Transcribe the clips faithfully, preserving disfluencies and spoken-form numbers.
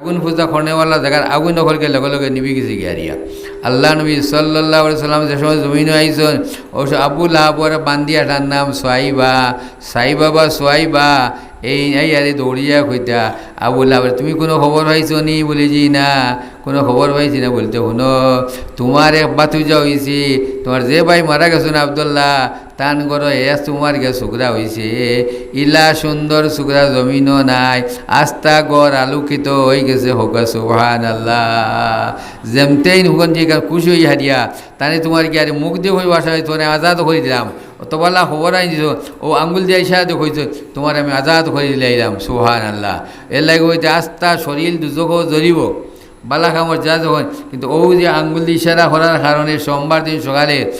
আগুন পূজা করনেওয়ালা জাগার আগুন অকলকে লগে লগে নিবি গেছে গিয়া রিয়া। আল্লাহ নবী সাল্লাল্লাহু আলাইহি সাল্লাম যে সময় জমিনো আইছইন, অউ সময় আবু লাহাবর বান্দি এটার নাম সুয়াইবা, সাইবা বা সুয়াইবা, এই, এই আরে দৌড়িয়া কইতা, "আবু লাহাব, তুমি কুনু খবর পাইছো নি?" বলে, "জি না, কুনু খবর পাইছি না।" বলতে, "হুনো, তুমার এক ভাতিজা অইছে, তুমার যে ভাই মারা গেছইন আব্দুল্লাহ, তান ঘরো এ তুমার গিয়া সুগরা অইছে, ইলা সুন্দর সুগরা জমিনো নাই, আস্তা ঘর আলোকিত অইগেছে, কউক্কা সুবহানাল্লাহ।" যেমতেইন হুকন যে খুশি অইয়া হারিয়া, তানে তুমার গিয়া আরে মুখ দিয়া কইবা, "তুমারে আজাদ করি দিলাম।" অত বালা খবর আইন দিছো, অউ আঙ্গুল দিয়া ইশারা দিয়া কইছো, "তুমারে আমি আজাদ করি দিলাইলাম।" সুবহানাল্লাহ। এরলাগি অইতে আস্তা শরীল দুজখো জ্বলিবো, বালা কামর যা যখন, কিন্তু অউ যে আঙ্গুল দিয়া ইশারা করার কারণে সোমবার দিন সকালে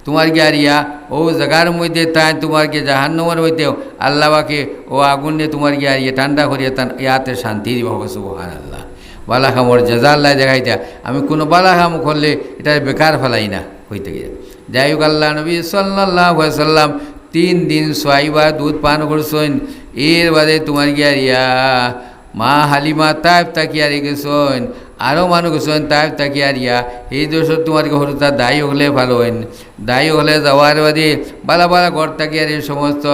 তুমার গিয়া রিয়া অউ জাগার মধ্যে তাইন তুমার গিয়া জাহান্নামর মধ্যে আল্লাহ পাকে অউ আগুনে তুমার গিয়া রিয়া ঠান্ডা করিয়া তান ইয়াতে শান্তি দিবা, কউক্কা সুবহানাল্লাহ। বালা কামর জাজা আল্লায় দেখাইতা, আমি কুনু বালা কাম করলে ইটারে বেকার ফালাই না, কইতে গিয়া। যাই হউক, আল্লাহ নবী সাল্লাল্লাহু আলাইহি সাল্লাম তিন দিন সুয়াইবা দুধ পান করছইন, এর বাদে তুমার গিয়া রিয়া মা হালিমা তাইফ থাকি আরি গেছইন, আরো মানুষ গেছইন তাইফ থাকি আরিয়া, এই দেশো তুমার গিয়া হুরুতা দায়ী অকলে ফালইন, দায়ী অকলে যাওয়ার বাদে বালা বালা ঘর থাকি আরি সমস্ত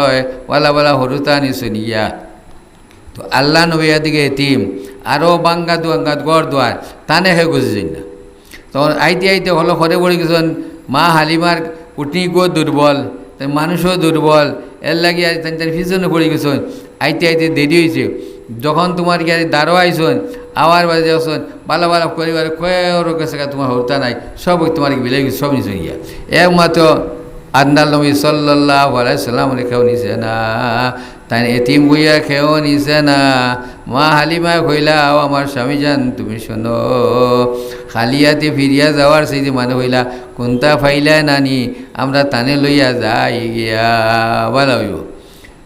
বালা বালা হুরুতা নিছইন গিয়া। তো আল্লাহ নবী এদিকে এতিম, আরো বাঙ্গা দুয়াঙ্গাত ঘর দুয়ার, তানে হে গুছি যাইন না। তখন আইতে আইতে হলো ঘরে পড়ি গেছইন, মা হালিমার উটনি গো দুর্বল, তাই মানুষও দুর্বল, এরলাগি আর তাইন তাইন পিছনে পড়ি গেছইন। আইতে আইতে দেরি অইছে। যখন তুমার গিয়া দারো আইছইন, আওয়ার বাদে আছইন, বালা বালা করিবার কয়ের গেছে গা তুমার হুরুতা নাই, সব তুমার বিলাই গেছে, সব নিছইন গিয়া। একমাত্র আন্দাল নবী সাল্লাল্লাহু আলাইহি সাল্লামরে কেউ নিছে না। তাইন এতিম কইয়া কেউ নিছে না। মা হালিমায় কইলা, "ও আমার স্বামী জান, তুমি হুনো, খালি আতে ফিরিয়া যাওয়ার চাইতে মানে কইলা, কুন্তা পাইলায় না নি, আমরা তানে লইয়া যাই গিয়া।" বালা অইবো।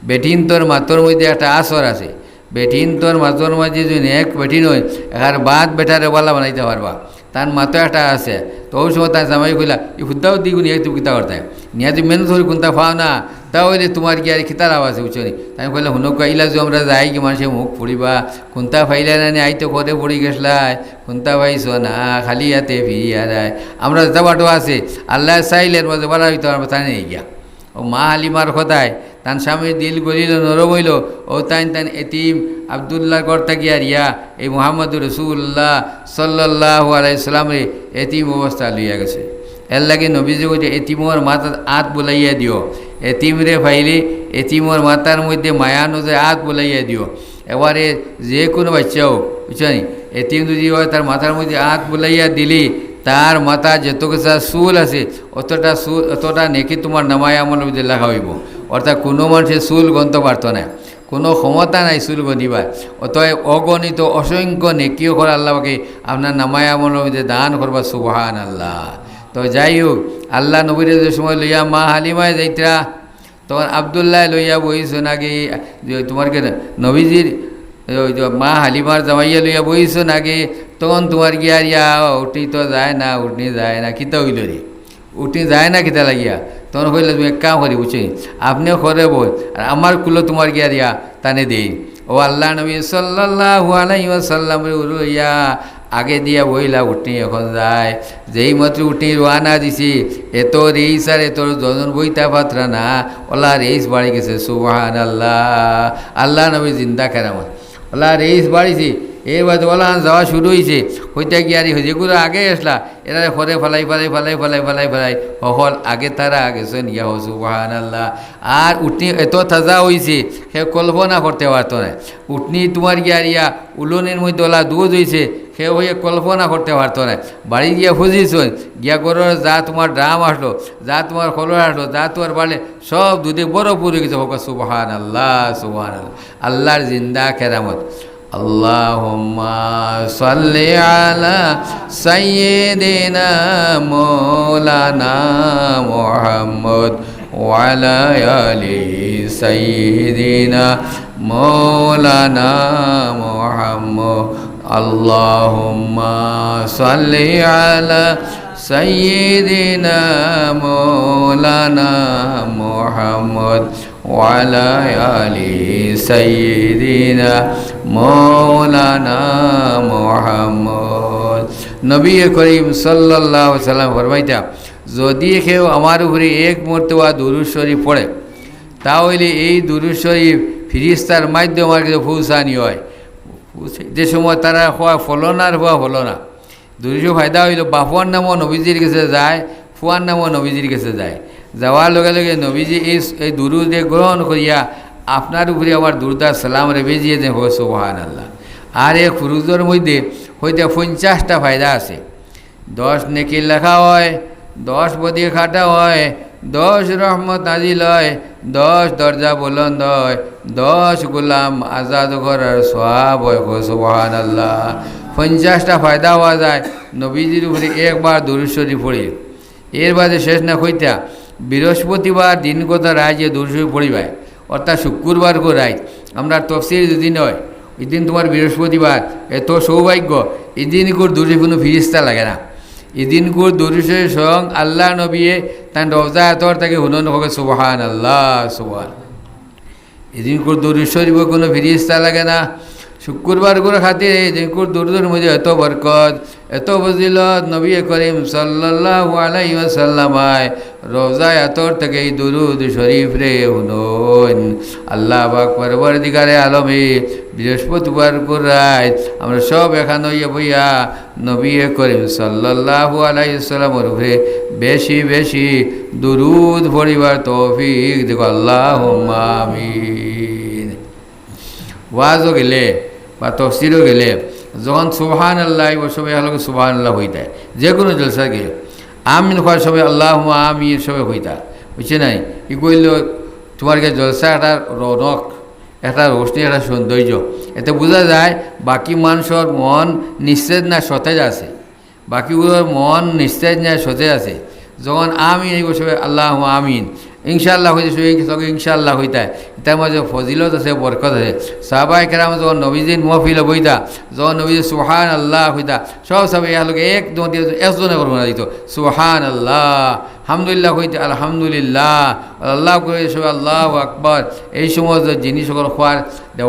বেটিন্তর মাতর মধ্যে একটা আসর আছে। বেটিন্তর মাতর মাঝে যদি এক বেটিন অয়, একার বাদ বেটারে বালা বানাইতা পারবা। তান মাতো একটা আছে। তো অউ সময় তান জামাই কইলা, "ই হুদ্দা হুদ্দি গুনি তুমি কিতা করতায়? নিয়া তুমি মেহনত করি কুন্তা পাও না, তা অইলে তুমার গিয়া আরি কিতা লাভ আছে, বুঝছো নি?" তাইন কইলা, "হুনউক্কা, ইলা যুদি আমরা যাই গি মানষে মুখ পুড়িবা, কুন্তা পাইলায় না নি, আইতে ঘরে পড়ি গেছলায়, কুন্তা পাইছো না, খালি আতে ফিরিয়া যাইরায়। আমরা যেতা বাটো আছে, আল্লায় চাইলে এর মাঝে বালা অইতো, আমরা তানে নিয়া গিয়া।" অউ মা হালিমার কথায় তান স্বামীর দিল গলিল, নরম অইলো। অউ তাইন তান এতিম আব্দুল্লাহর ঘর থাকি আরিয়া এই মুহাম্মদুর রাসূলুল্লাহ সাল্লাল্লাহু আলাইহি সাল্লামরে এতিম অবস্থায় লইয়া গেছে। এরলাগি নবীজি কইছে, "এতিমর মাথাত আত বুলাইয়া দিও, এতিমরে পাইলে এতিমর মাথার মধ্যে মায়া নজরে আত বুলাইয়া দিও।" এবারে যে কুনু বাইচ্চা অউক, বুঝছো নি? এতিম যুদি অয়, তার মাথার মধ্যে আত বুলাইয়া দিলে তার মাথাত যত কিতা চুল আছে, অতটা চুল, অতটা নেকি তুমার নামায়ে আমলর মধ্যে লেখা অইবো। অর্থাৎ কুনু মানষে চুল গনতো পারতো নায়, কুনু ক্ষমতা নাই চুল গনিবার। অতএব অগণিত অসংখ্য নেকি অকল আল্লাহ পাকে আপনার নামায়ে আমলর মধ্যে দান করবা। সুবহানাল্লাহ। তো যাই হউক, আল্লাহ নবীরে যে সময় লইয়া মা হালিমায় যাইতরা, তখন আব্দুল্লায় লইয়া বইছইন আগে, যে তুমার কে নবীজির, ওই যে মা হালিমার জামাইয়ে লইয়া বইছইন আগে, তখন তুমার গিয়া আরিয়া উটনি তো যায় না, উটনি যায় না, কিতা অইলো রে? উটনি যায় না কিতা লাগিয়া? তখন কইলা, "তুমি এক কাম করি, বুঝছো নি? আপনে ঘরে বই, আর আমার কুলো তুমার গিয়া আরিয়া তানে দেই।" অউ আল্লাহ নবী সাল্লাল্লাহু আলাইহি ওয়াসাল্লামরে উলইয়া আগে দিয়া বইলা উটনি অখন যায়। যেই মাত্র উটনি রওয়ানা দিছে, এত রেইস আর এত জন বইতা পারতরা না, অলা রেইস বাড়ি গেছে। সুবহানাল্লাহ। আল্লাহ নবী জিন্দা কেরামত। অলা রেইস বাড়িছে, এর বাদে অলাখান যাওয়া শুরু অইছে। কইতা গিয়া আরি যেগুলো আগে আছলা, এরারে ঘরে ফালাই, ফালাই, ফালাই, ফালাই, ফালাই, ফালাই, হকল আগে তারা আগে গেছইন গিয়া। সুবহানাল্লাহ। আর উটনি এত তাজা অইছে, কেউ কল্পনা করতে পারতো নায়। উটনি তুমার গিয়া আরিয়া উলনির মধ্যে অলা দুধ অইছে, কেউ অইয়া কল্পনা করতে পারতো নায়। বাড়ি গিয়া পৌঁছিছইন, গিয়া ঘরর যা তুমার ড্রাম আছলো, যা তুমার কলস আছলো, যা তুমার বালে, সব দুধে ভরপুর অইগেছে। কউক্কা সুবহানাল্লাহ, সুবহানাল্লাহ। আল্লাহর জিন্দা কেরামত। اللهم صل على سيدنا مولانا محمد وعلى آل سيدنا مولانا محمد. اللهم صل على سيدنا مولانا محمد وعلى آل سيدنا مولانا محمد। নবী করিম সাল্লাল্লাহু আলাইহি ওয়াসাল্লাম ফরমাইতা, যদি কেউ আমার উপরে এক মর্তবা দুরূদ শরীফ পড়ে, তা অইলে এই দুরূদ শরীফ ফিরিস্তার মাধ্যমে আমার কাছে পৌঁছানি অয়। যে সময় তারা কয় ফলনার ফুয়া ফলনা, দুরূদর ফায়দা অইলো, বাপর নামও নবীজির গেছে যায়, ফুয়ার নামও নবীজির গেছে যায়। যাওয়ার লগে লগে নবীজি এই, এই দুরূদরে গ্রহণ করিয়া আপনার উপরে আমার দুরূদ আর সালামরে ভেজিয়ে দেন, কয় সুবহানাল্লাহ। আর এক ফুরুজর মধ্যে অইতে পঞ্চাশটা ফায়দা আছে। দশ নেকি লেখা অয়, দশ বদি কাটা অয়, দশ রহমত নাজিল অয়, দশ দরজা বুলন্দ অয়, দশ গোলাম আজাদ করার সওয়াব অয়, কয় সুবহানাল্লাহ। পঞ্চাশটা ফায়দা পাওয়া যায় নবীজির উপরে একবার দুরূদ শরীফ পড়ে। এর বাদে শেষ না কইতা, বৃহস্পতিবার দিন কথা রাইত যে দুরূদ শরীফ পড়িবায়, অর্থাৎ শুক্রবারকুর রাইত, আমরার তফসির যেদিন অয়, ইদিন তুমার বৃহস্পতিবার, এত সৌভাগ্য, ইদিনকুর দুরূদ শরীফ কুনু ফিরিস্তা লাগে না। ইদিনকুর দুরূদ শরীফ স্বয়ং আল্লার নবিয়ে তান রওজা আতর থাকি হুনইন, কয় সুবহানাল্লাহ, সুবহান। ইদিনকুর দুরূদ শরীফ কুনু ফিরিস্তা লাগে না। শুক্রবারকুর খাতিরে ইদিনকুর দুরূদর মধ্যে এত বরকত, এত ফজিলত, নবী করিম সাল্লাল্লাহু আলাইহি ওয়াসাল্লাম আয় রওজা আতর থাকি এই দুরূদ শরীফরে হুনইন। আল্লাহ পাক পরওয়ারদিগারে আলমে বৃহস্পতিবারকুর রাইত আমরা সব একখান অইয়া বইয়া নবী করিম সাল্লাল্লাহু আলাইহি ওয়াসাল্লামর উপরে বেশি বেশি দুরূদ পড়িবার তৌফিক দেউক, আল্লাহুম্মা আমিন। ওয়াজও গেলে বা তফসিরও গেলে যখন সুবহানাল্লাহ, ওই সময় হলো সুবহানাল্লাহ কইতা, যে কুনু জলসা গেলে আমিন কওয়ার সময় আল্লাহুম্মা আমিন সবে কইতা, বুঝছো নাই? ই কইলে তুমার গিয়া জলসা একটা রৌনক, একটা রোশনি, একটা সৌন্দর্য। এতে বুঝা যায় বাকি মানষর মন নিস্তেজ না সতেজ আছে, বাকিগুলোর মন নিস্তেজ না সতেজ আছে। যখন আমিন এই বসে আল্লাহুম্মা আমিন, ইনশাআল্লাহ কইতে সবে সবে ইনশাআল্লাহ কইতা, ইতার মাঝে ফজিলত আছে, বরকত আছে। সাহাবায়ে কেরাম যখন নবীজির মহফিলো বইতা, যখন নবীজি সুবহানাল্লাহ কইতা, সব সাহাবায়ে একলগে একদম দিয়া একজনে করবো না দিত, সুবহানাল্লাহ, আলহামদুলিল্লাহ কইতে আলহামদুলিল্লাহ, আল্লাহ কইতে সবে আল্লাহু আকবার। এই সমস্ত জিনিস সকল কওয়ার,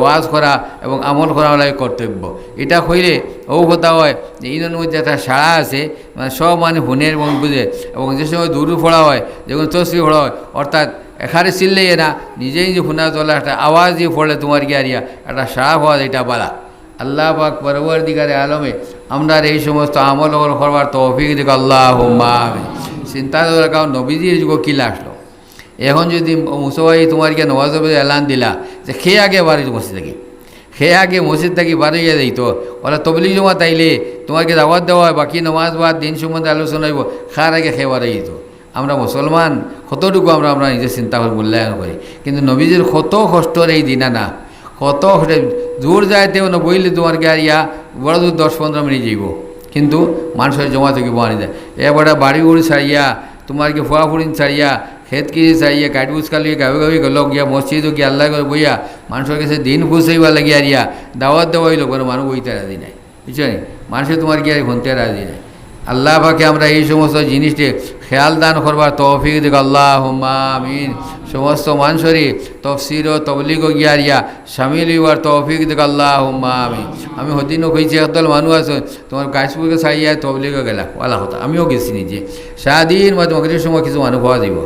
ওয়াজ করা এবং আমল করা অইলো কর্তব্য। ইটা কইলে অউ কথা অয় যে ইনর মধ্যে একটা সাড়া আছে, মানে সব মানুষ হুনের এবং বুঝে, এবং যে সময় দুরূদ পড়া অয়, যে কুনু তসবিহ পড়া অয়, অর্থাৎ এখানে চিল্লাইয়া না, নিজে নিজে হুনা চলা একটা আওয়াজ দিয়া পড়লে তুমার গিয়া আরিয়া একটা সাড়া পাওয়া যায়, ইটা বালা। আল্লাহ পাক পরওয়ারদিগারে আলমে আমরার এই সমস্ত আমল অকল করবার তৌফিক দেউক, আল্লাহুম্মা আমিন। চিন্তা করা, কারণ নবীজির যুগে কিলা আছলো, এখন যদি মুসল্লি তুমার গিয়া নমাজর মধ্যে এলান দিলা যে কে আগে বারইতো মসজিদ থাকি, কে আগে মসজিদ থাকি বারইয়া যাইতো, অলা তবলিগ জমাত আইলে তুমার গিয়া দাওয়াত দেওয়া অয়, বাকি নমাজ বাদ দিন সম্বন্ধে আলোচনা অইবো, কার আগে কে বারইতো। আমরা মুসলমান, কতটুকু আমরা, আমরা নিজে চিন্তা করি, মূল্যায়ন করি, কিন্তু নবীজির কত কষ্টর এই দিন আনা, কত কষ্ট, দূর যাইতে অনো বইলে তুমার গিয়া আরিয়া বড় জোর দশ পনেরো মিনিট যাইবো, কিন্তু মানষর জমাত থাকি বারই যায়। এবারে বাড়ি উড়ি ছাড়িয়া, তুমার গিয়া ফুয়া ফুড়িন ছাড়িয়া, খেত কৃষি ছাড়িয়া, গাড়ি বুঝকালি গাঁওয়ে গাঁওয়ে গেলো, গিয়া মসজিদো গিয়া আল্লাহর ঘরো বইয়া মানষর গেছে দিন পৌঁছাইবার লাগি আরিয়া দাওয়াত দেওয়া অইলো, কুনু মানুষ বইতে রাজি নাই, বুঝছো নি? মানষে তুমার গিয়া হুনতে রাজি নাই। আল্লাহ পাকে আমরা এই সমস্ত জিনিসরে খেয়াল দান করবার তৌফিক দেউক, আল্লাহুম্মা আমিন। সমস্ত মানষরে তফসির ও তবলিগো গিয়া আরিয়া শামিল অইবার তৌফিক দেউক, আল্লাহুম্মা আমিন। আমি হদিনও কইছি, একদল মানুষ আছে, তুমার গাছপুরকে ছাড়িয়া তবলিগো গেলা, অলা কথা। আমিও গেছি নিজে। সারাদিন মাঝে মাগরিবর সময় কিছু মানুষ পাওয়া যাইবো।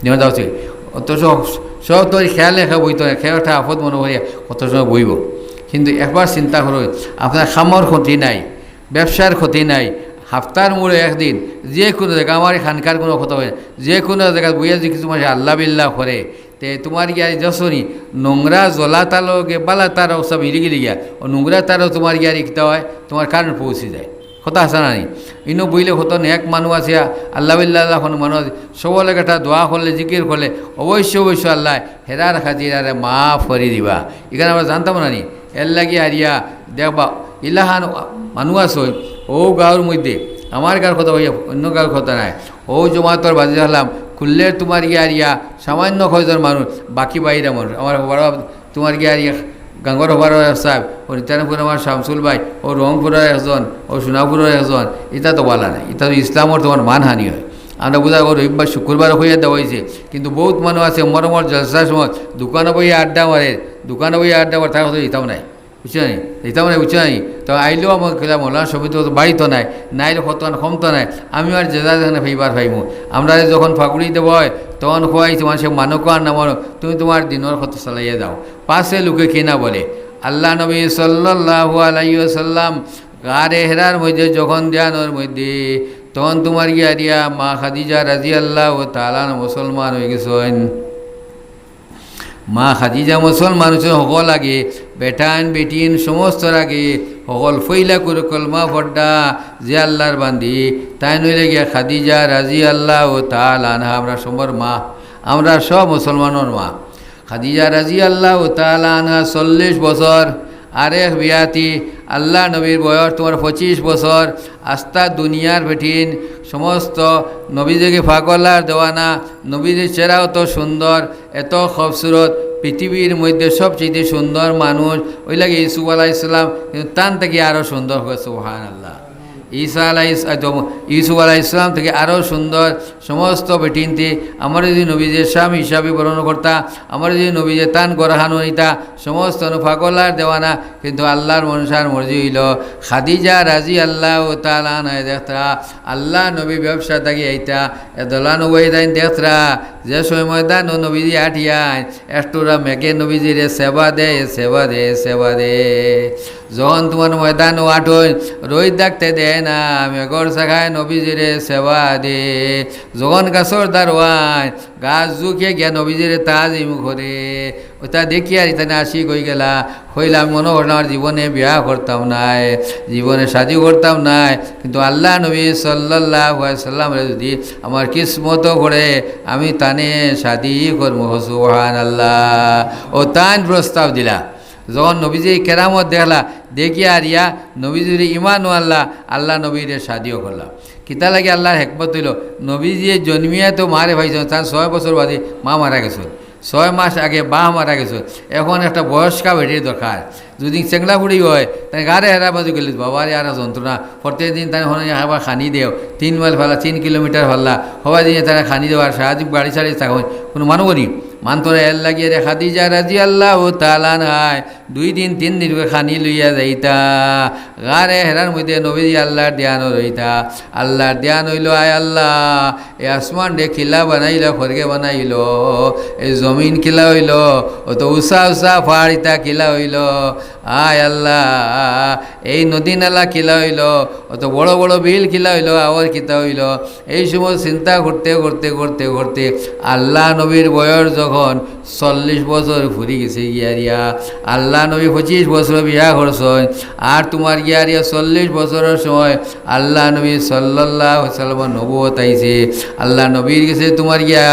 যেমন যাওছে, অত সব, সব তো খেয়াল রেখা বইতো না, খেয়াল একটা আফত মনে করিয়া কত সময় বইবো। কিন্তু একবার চিন্তা করো, আপনার কামর ক্ষতি নাই, ব্যবসার ক্ষতি নাই, হাপ্তার মুড়ে একদিন যে কুনু জাগা, আমার খানকার কুনু কথা অয় না, যে কুনু জাগাত বইয়া যদি কিছু মানষে আল্লাহ বিল্লাহ করে, তে তুমার গিয়া যশনি নোংরা জলা তারও গে বালা তারও সব হিলি গিলি গিয়া, ও নোংরা তারও তুমার গিয়া রিক্তা অয়, তুমার কারণ পৌঁছি যায়। কথা আছে না নি? ইনো বইলে কত নেক মানুষ আছে, আল্লাহ বিল্লাহ আল্লাহ কুনু মানুষ আছে, সবলে একটা দোয়া করলে, জিকির করলে, অবশ্য অবশ্য আল্লাহ হেরার খাতির আরে মাফ করি দিবা। ইখান আমরা জানতাম না নি? এর লাগি আরিয়া দেখবা, ইলাখান মানুষ আছে, অউ গাঁওর মধ্যে, আমার গাঁওর কথা কইয়া, অন্য গাঁওর কথা নাই, অউ জমাতর বাদে দেখলাম, খুললের তুমার গিয়া আরিয়া সামান্য কয়জন মানুষ, বাকি বাইরা মানুষ। আমার বড় তুমার গিয়া আরিয়া গাঙ্গর হবার সাহেব, ও নিতানপুর আমার শামসুল ভাই, ও রংপুরর একজন, ও সোনাপুরর একজন, ইতা তো বালা নাই। ইতা তো ইসলামর তুমার মানহানি অয়। আমরা বুঝা করি রবিবার, শুক্রবার কইয়া দেওয়া অইছে, কিন্তু বউত মানুষ আছে মরমর জলসার সময় দোকানো বইয়া আড্ডা মারে, দোকানো বইয়া আড্ডা মারে, তার কথা দিতাম নাই, বুঝছো নি? দিতাম নাই, বুঝছো নি? তো আইলেও আমার খেলা মৌলানা সমিতি তো বাড়িত নাই, নাইলে কতখান কমতো নাই। আমি আর যে যা যেখানে ফাইবার ফাইমু। আমরা যখন ফাগুড়ি দেওয়া হয়, তখন কওয়া অইছে মানুষে মানক আর না মানক, তুমি তোমার দিনর কথা চালাইয়া যাও, পাছে লোকে কি না বলে। আল্লাহ নবী সাল্লাল্লাহু আলাইহি ওয়াসাল্লাম গারে হেরার মধ্যে যখন ধ্যানর মধ্যে, তখন তোমার গিয়া দিয়া মা খাদিজা রাদিয়াল্লাহু তাআলা আনহা মুসলমান অইগেছইন। মা খাদিজা মুসলমান অইছইন হকল আগে, বেটাইন বেটিন সমস্তর আগে, হকল ফইলা করে কলমা পড়রা যে আল্লাহর বান্দি, তাইন অইলা গিয়া খাদিজা রাদিয়াল্লাহু তাআলা আনহা, আমরা সবর মা, আমরা সব মুসলমানর মা। খাদিজা রাদিয়াল্লাহু তাআলা আনহা চল্লিশ বছর, আরেক বিয়াতি আল্লাহ নবীর বয়স তোমার পঁচিশ বছর, আস্তা দুনিয়ার বেটিন সমস্ত নবীজিকে পাগল আর দেওয়ানা, নবীজির চেহারা অত সুন্দর, এত খুবসুরত, পৃথিবীর মধ্যে সবচেয়ে সুন্দর মানুষ, অইলা গি ইউসুফ আলাইহিস সালাম, কিন্তু তান থাকি আরো সুন্দর অয়, সুবহানাল্লাহ। ঈসা আলাইহিস, আ, তো ইউসুফ আলাইহিস সালাম থাকি আরো সুন্দর, সমস্ত বেটিন্তে আমার যদি নবীজির স্বামী হিসাবে বরণ করতা, আমার যদি নবীজির তান গরহানো নিতা, সমস্ত নু পাগল আর দেওয়ানা, কিন্তু আল্লাহর মনসার মর্জি অইলো। খাদিজা রাদিয়াল্লাহু তাআলা আনহা দেখতরা, আল্লাহ নবী ব্যবসা থাকি আইতা, এ দোলান উবাই দাইন দেখতরা, যে সময় ময়দানো নবীজি আটিয়াইন, একটুরা মেঘে নবীজিরে সেবা দে, সেবা দে, সেবা দে। যখন তোমার ময়দানো আটইন, রইদ থাকতে দেয় না, মেঘর শাখায় নবীজিরে সেবা দে। যখন গাছর দারোয়াইন, গাছ ঝুঁকিয়া গিয়া নবীজিরে তাজিম করে, ওটা দেখিয়া ইতানে আশিক অইগেলা। কইলা, আমি মনো করলাম আমার জীবনে বিয়া করতাম নায়, জীবনে শাদি করতাম নায়, কিন্তু আল্লাহ নবী সাল্লাল্লাহু আলাইহি ওয়াসাল্লামরে যদি আমার কিসমতো পড়ে, আমি তানে শাদি করমু, সুবহানাল্লাহ। ও তাইন প্রস্তাব দিলা। যখন নবীজি এই কেরামত দেখলা, দেখিয়া আর ইয়া নবীজির ইমানও আনলা, আল্লাহ নবীরে শাদিও করলা। কিতা লাগি আল্লাহর হেকমত অইলো, নবীজিয়ে জন্মিয়া তো মারে পাইছইন, তান ছয় বছর বাদে মা মারা গেছইন, ছয় মাস আগে বা মারা গেছইন। এখন একটা বয়স্কা বেটির দরকার। যদি চেংড়া ফুড়ি অয়, তাই গারে হেরা বাজু গেলে, বাবারে আর যন্ত্রণা, প্রত্যেক দিন তাই হনে একবার খানি দেও, তিন মাইল ফালা, তিন কিলোমিটার ফালা, হবাই দিনে তারা খানি দেওয়ার সারাদিন বাড়ি ছাড়ি থাকইন, কোনো মানুষ নি মানতরা। এর লাগিয়া রে খাদিজা রাদিয়াল্লাহু তাআলা আনহায় দুই দিন তিন দিন করে খানি লইয়া যাইতা। গারে হেরার মধ্যে নবীজি আল্লাহর ধ্যানো রইতা। আল্লাহর ধ্যান অইলো, আয় আল্লাহ, এই আসমানরে কিলা বানাইলা, খরগে বানাইলো, এই জমিন কিলা অইলো, অত উষা উষা পাহাড় ইতা কিলা অইলো, আয় আল্লাহ, এই নদী নালা কিলা অইলো, অত বড় বড় বিল কিলা অইলো, আবার কিতা অইলো। এই সময় চিন্তা করতে করতে করতে করতে আল্লাহ নবীর বয়স যখন চল্লিশ বছর ফুরি গেছে গিয়ারিয়া, আল্লাহ নবী পঁচিশ বছর বিয়া করছইন, আর তোমার গিয়ারিয়া চল্লিশ বছরের সময় আল্লাহ নবী সাল্লাল্লাহু আলাইহি ওয়াসাল্লাম নবুয়ত আইছে। আল্লাহ নবীর গেছে তোমার গিয়া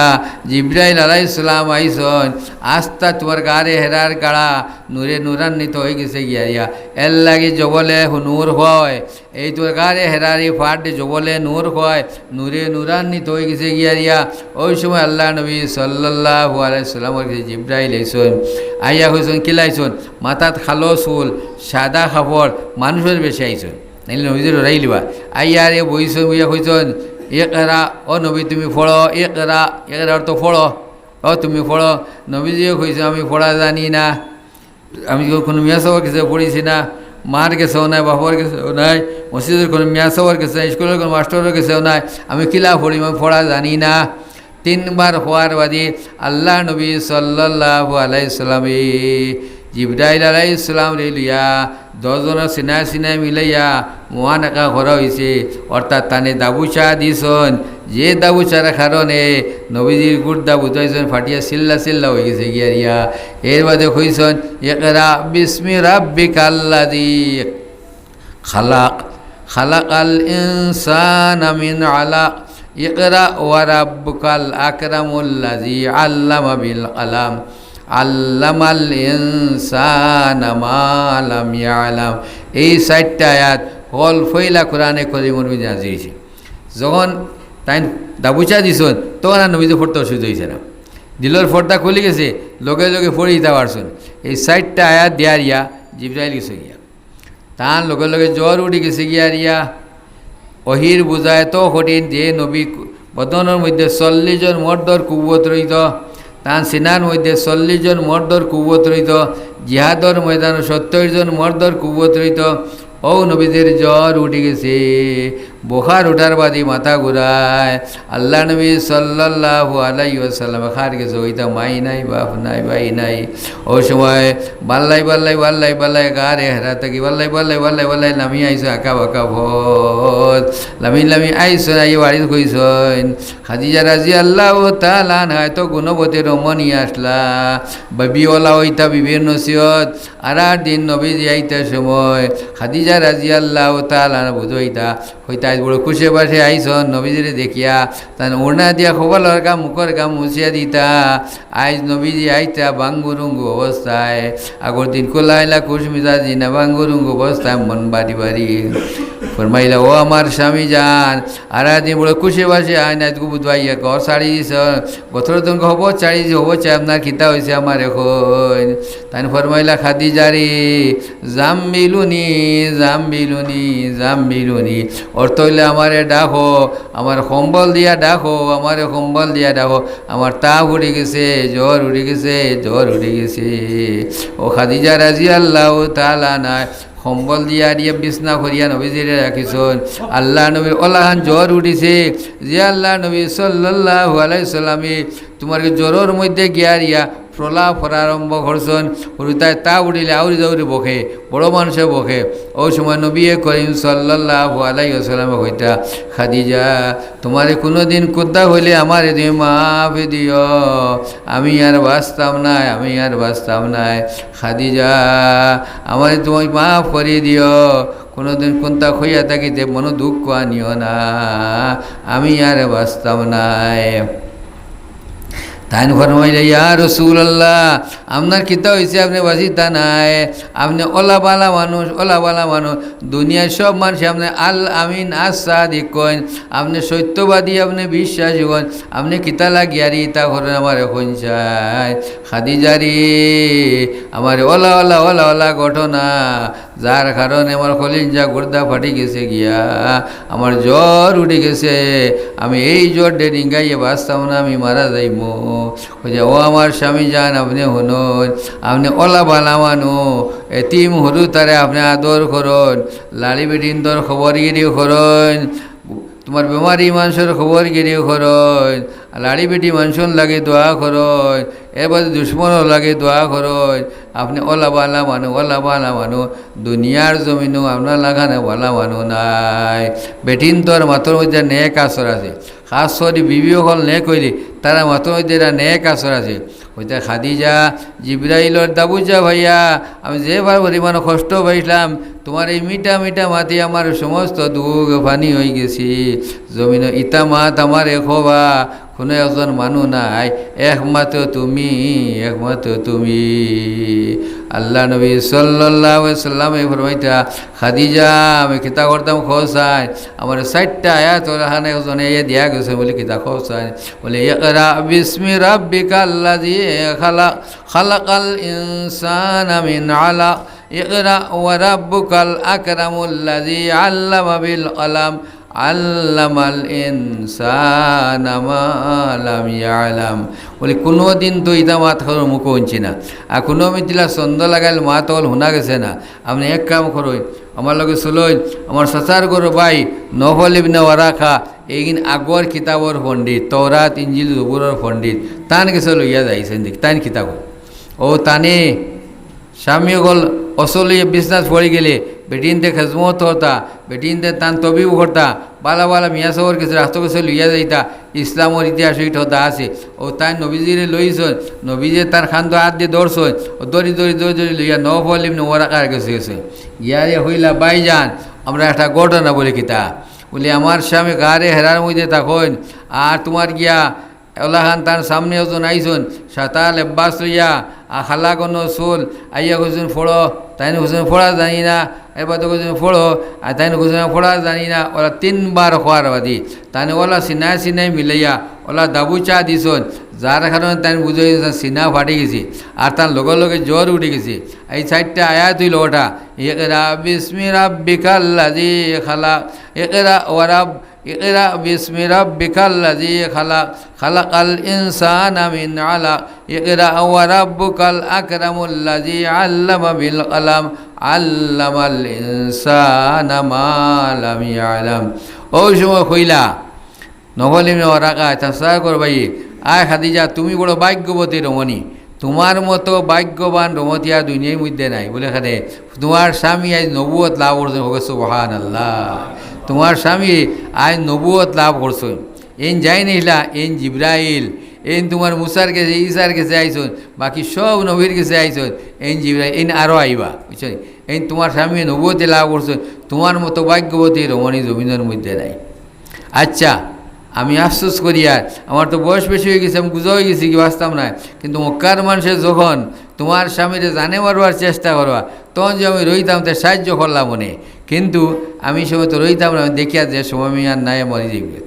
জিব্রাইল আলাইহিস সালাম আইছইন, আস্তা তোমার গারে হেরার গাড়া নূরে নূরান্বিত অইগেছে গিয়ারিয়া। এর লাগি জবলে নূর কয়, এই তোমার গারে হেরার ই পাহাড় জবলে নূর কয়, নূরে নূরান্বিত অইগেছে গিয়ারিয়া। ওই সময় আল্লাহ নবী সাল্লাল্লাহু আলাইহি ওয়াসাল্লামর গেছে জিব্রাইল আইছইন, আইয়া কইছইন, কিলা আইছইন? মাথাত কালো চুল, সাদা কাপড়, মানুষর বেশে আইছইন। নাইলে নবীজিরে ডরাইলিবা। আইয়া রে বইছইন, বইয়া কইছইন, ইকরা, ও নবী তুমি পড়ো, ইকরা, ইকরা অর্থ পড়ো, ও তুমি পড়ো। নবীজিয়ে কইছইন, আমি পড়া জানি না, আমি কোনো মিয়া সাবর গেছে পড়ছি না, মার গেছেও নাই, বাপর গেছেও নাই, মসজিদর কোনো মিয়া সাবর গেছে নাই, স্কুলর কোনো মাস্টরর গেছেও নাই, আমি কিলা পড়িমু, আমি পড়া জানি না। তিনবার কওয়ার বাদে আল্লাহ নবী সাল্লাল্লাহু আলাইহি সাল্লামে জিব্রাইল আলাইহিস সালামরে লইয়া দশ জনর সিনায় সিনায় মিলাইয়া মুআনাকা করা অইছে, অর্থাৎ তানে দাবুচা দিছইন, যে দাবুচার কারণে নবীজির গুর্দা বুঝাইছইন ফাটিয়া ছিল্লা ছিল্লা অইগেছে গিয়ারিয়া। এর বাদে কইছইন, ইকরা বিসমি রাব্বিকাল্লাযী খালাক, খালাকাল ইনসানা মিন আলাক, ইকরা ওয়া রাব্বুকাল আকরামুল্লাযী আল্লামা বিল কালাম, আল্লামাল ইনসানা মা লাম ইয়ালাম। এই চাইরটা আয়াত হকল পয়লা কোরআনে করিমর মধ্যে নাজিল অইছে। যখন তাইন দাবুচা দিছইন, তখন আর নবীজি পড়তে অসুবিধা অইছে না, দিলর পর্দা খুলি গেছে, লগে লগে পড়ি দিতা পারছইন। এই চাইরটা আয়াত দিয়ারিয়া জিব্রাইল গেছে গিয়া, তান লগে লগে জ্বর উঠি গেছে গিয়ারিয়া। ওহির বুঝা এত কঠিন যে নবী বদনর মধ্যে চল্লিশ জন মর্দর কুওত রইতো, তান সিনার মধ্যে চল্লিশ জন মর্দর কুওত রইতো, জিহাদর ময়দানো সত্তর জন মর্দর কুওত রইতো। অউ নবীজির জ্বর উঠি গেছে, বুখার উঠার বাদে মাথা ঘুরায়। আল্লার নবী সাল্লাল্লাহু আলাইহি ওয়াসাল্লাম খার গেছে, অইতা মাই নাই, বাপ নাই, ভাই নাই। অউ সময় বাল্লাই, বাল্লাই, বাল্লাই, বাল্লাই, গারে হেরা থাকি বাল্লাই, বাল্লাই, বাল্লাই, বাল্লাই লামি আইছো আঁকা বাঁকা পথ। লামি, লামি আইছো, আইয়া বাড়িত কইছইন। খাদিজা রাদিয়াল্লাহু তাআলা আনহা তো গুণবতী রমণী আছলা। বিবি অলা অইতা বিবির নসিহত। আর আর দিন নবীজি আইতা সময় খাদিজা রাদিয়াল্লাহু তাআলা আনহা বুঝাইতা, কইতা, "আইজ বড় খুশি বাসি আইছইন নবীজিরে দেখিয়া।" তান ওড়না দিয়া কপালর ঘাম, মুখর ঘাম মুছিয়া দিতা। আইজ নবীজি আইতা বাঙ্গুরুঙ্গু অবস্থায়। আগর দিন খোলাইলা খুশ মিজাজি না, বাঙ্গুরুঙ্গু অবস্থায় মন বাড়ি বাড়ি। ফরমাইলা, "ও আমার স্বামী জান, আর আজ দিন বড় খুশি বাসি আইন, আইজ গো বুধবাইয়া ঘর ছাড়ি দিছ, গতর দিন হব ছাড়ি দিছ, হব চাই আপনার কিতা অইছে আমারে কইন।" তাইন ফরমাইলা, "খাদিজারে, জাম্বিলুনি, জাম্বিলুনি, জাম্বিলুনি।" অর্থ অইলে, "আমারে ডাকো, আমার কম্বল দিয়া ডাকো, আমারে কম্বল দিয়া ডাকো, আমার তাপ উঠি গেছে, জ্বর উঠি গেছে, জ্বর উঠি গেছে।" অউ খাদিজা রাদিয়াল্লাহু তাআলা আনহায় কম্বল দিয়া দিয়া বিছনা করিয়া নবীজিরে রাখিছইন। আল্লার নবীর অলাখান জ্বর উঠিছে, যে আল্লার নবী সাল্লাল্লাহু আলাইহি ওয়াসাল্লামে তুমার জ্বরর মধ্যে গিয়া রিয়া প্রলাপ করা আরম্ভ করছইন। হুরুতায় তাপ উঠিলে আউরি দাউরি বকে, বড় মানষে বকে। অউ সময় নবী করিম সাল্লাল্লাহু আলাইহি ওয়াসাল্লামে কইতা, "খাদিজা, তুমারে কুনুদিন কুন্তা অইলে আমারে তুমি মাফ দিও, আমি আর বাঁচতাম নায়, আমি আর বাঁচতাম নায়। খাদিজা, আমারে তুমি মাফ করি দিও, কুনুদিন কুন্তা কইয়া থাকিতে মনো দুঃখ আনিও না, আমি আর বাঁচতাম নায়।" তাইন ফরমাইলা, "ইয়া রাসূলুল্লাহ, আপনার কিতা অইছে? আপনে বাঁচিতা নায়, আপনে অলা বালা মানুষ, অলা বালা মানুষ, দুনিয়ার সব মানষে আপনে আল আমিন, আস সাদিক কইন, আপনে সত্যবাদী, আপনে বিশ্বাসী কইন, আপনে কিতা লাগিয়া রে ইতা করইন আমারে কইন চাই?" খাদিজারে, আমার অলা অলা অলা অলা ঘটনা, যার কারণে আমার কলিজা গুর্দা ফাটি গেছে গিয়া, আমার জ্বর উঠি গেছে, আমি এই জ্বর ডে নিঙ্গাইয়ে বাঁচতাম না, আমি মারা যাইমু। কইছে, "ও আমার স্বামী জান, আপনে হুনইন, আপনে অলা বালা মানু, এতিম হুরুতারে আপনে আদর করইন, লাড়ি বেটিন্তর খবরগিরি করইন, তুমার বেমারি মানষর খবরগিরি করইন, লাড়ি বেটি মানষর লাগি দোয়া করইন, এরবাদে দুশমনর লাগি দোয়া করইন। আপনে অলা বালা মানু, অলা বালা মানু, দুনিয়ার জমিনো আপনার লাখান বালা মানু নাই।" বেটিন্তর মাতর মধ্যে নেক আসর আছে, খাছ করি বিবি অকল নেক অইলে তারার মাতর মধ্যে এরা নেক আসর আছে। কইতা, "খাদিজা, জিব্রাইলর দাবুজা ভাইয়া, আমি যে বার পরিমাণ কষ্ট পাইছলাম, তুমার এই মিঠা মিঠা মাতে আমার সমস্ত দুখ পানি অইগেছে। জমিনো ইতা মাত আমারে কওয়া কুনু একজন মানু নাই, একমাত্র তুমি, একমাত্র তুমি।" আল্লার নবী সাল্লাল্লাহু আলাইহি ওয়াসাল্লামে ফরমাইতা, "খাদিজা, আমি কিতা করতাম কও চাইন? আমার চাইরটা আয়াত অলাখান একজনে দিয়া গেছে, বলে কিতা কও চাইন?" বলে, "ইকরা বিসমি রাব্বিকাল্লাযী খালাক, খালাকাল ইনসানা মিন আলাক, ইকরা ওয়া রাব্বুকাল আকরামুল্লাযী আল্লামা বিল কলাম, আল্লামাল ইনসানা মা লাম ইয়ালাম।" বলে, কুনুদিন তো ইতা মাত কারোর মুখো হুনছি না, আর কুনু মিতিলা ছন্দ লাগাইল মাত অকল হুনা গেছে না। আপনে এক কাম করইন, আমার লগে চলইন, আমার চাচার ঘরর ভাই নওফল ইবনে ওয়ারাকা, এইগিন আগর কিতাবর পণ্ডিত, তওরাত, ইঞ্জিল, জবুরর পণ্ডিত, তান গেছে লইয়া যাইছইন দেখি, তাইন কিতা কইন। অউ তানে স্বামী অকল অসল অইয়া বিছনাত পড়ি গেলে, বেটিন্তে খেজমত করতা, বেটিন্তে তান তবিব করতা, বালা বালা মিয়া সবর গেছে, রাস্তা গেছে লইয়া যাইতা, ইসলামর ইতিহাসো ইটা কথা আছে। অউ তাইন নবীজিরে লইছইন, নবীজিয়ে তার কান্দো আত দি ধরছইন, অউ ধরি ধরি ধরি ধরি লইয়া নওফল ইবনে ওয়ারাকার গেছে গেছইন। গিয়ারে কইলা, "ভাইজান, আমরা একটা ঘটনা।" বলে, "কিতা?" বলে, "আমার স্বামী গারে হেরার মধ্যে থাকইন, আর তুমার গিয়া অলাখান তার সামনে একজন আইছইন, সাদা লেবাস লইয়া, আর কালা ঘন চুল, আইয়া কইছইন, 'পড়ো।' তাইন কইছইন, 'পড়া জানি না।' এরবাদে কইছইন, 'পড়ো।' আর তাইন কইছইন, 'পড়া জানি না।' অলা তিনবার কওয়ার বাদে তানে অলা সিনায় সিনায় মিলাইয়া অলা দাবুচা দিছইন, যার কারণে তাইন বুঝি গেছইন সিনা ফাটি গেছে। আর তার লগে লগে জ্বর উঠি গেছে। এই চাইরটা আয়াত অইলো অটা, "ইকরা বিসমি রাব্বিকাল্লাযী খালাক, ইকরা ওয়া রাব-, اقرأ باسم ربك الذي خلق، خلق الإنسان من علق، اقرأ وربك الأكرم الذي علم بالقلم، علم الإنسان ما لم يعلم। অউ সময় কইলা, নখল ইবনে ওয়ারাকায় তান চাচার ঘর ভাইয়ে, "আয় খাদিজা, তুমি বড় ভাগ্যবতী রমণী, তুমার মতো ভাগ্যবান রমতী আর দুনিয়ার মধ্যে নাই।" বলে, "কেনে?" "তুমার স্বামী আইজ নবুয়ত লাভ করছইন।" কউক্কা সুবহানাল্লাহ। "তুমার স্বামী আইজ নবুয়ত লাভ করছইন। এইন যাইন আইলা, এইন জিব্রাইল, এইন তুমার মুসার গেছে, ঈসার গেছে আইছইন, বাকি সব নবীর গেছে আইছইন, এইন জিব্রাইল, এইন আরো আইবা, বুঝছো নি? এইন তুমার স্বামী নবুয়তে লাভ করছইন, তুমার মতো ভাগ্যবতী রমণী জমিনর মধ্যে নাই।" আচ্ছা, আমি আফসোস করিয়ার, আমার তো বয়স বেশি অইগেছে, আমি বুড়া অইগেছি, কিতা বাঁচতাম নায়। কিন্তু মক্কার মানষে যখন তুমার স্বামীরে জানে মারবার চেষ্টা করবা, তখন যে আমি রইতাম, তে সাহায্য করলাম অনে। কিন্তু আমি ই সময় তো রইতাম নায়, আমি দেখিয়ার যে সময় আমি আর নাই, মরি যাইমু।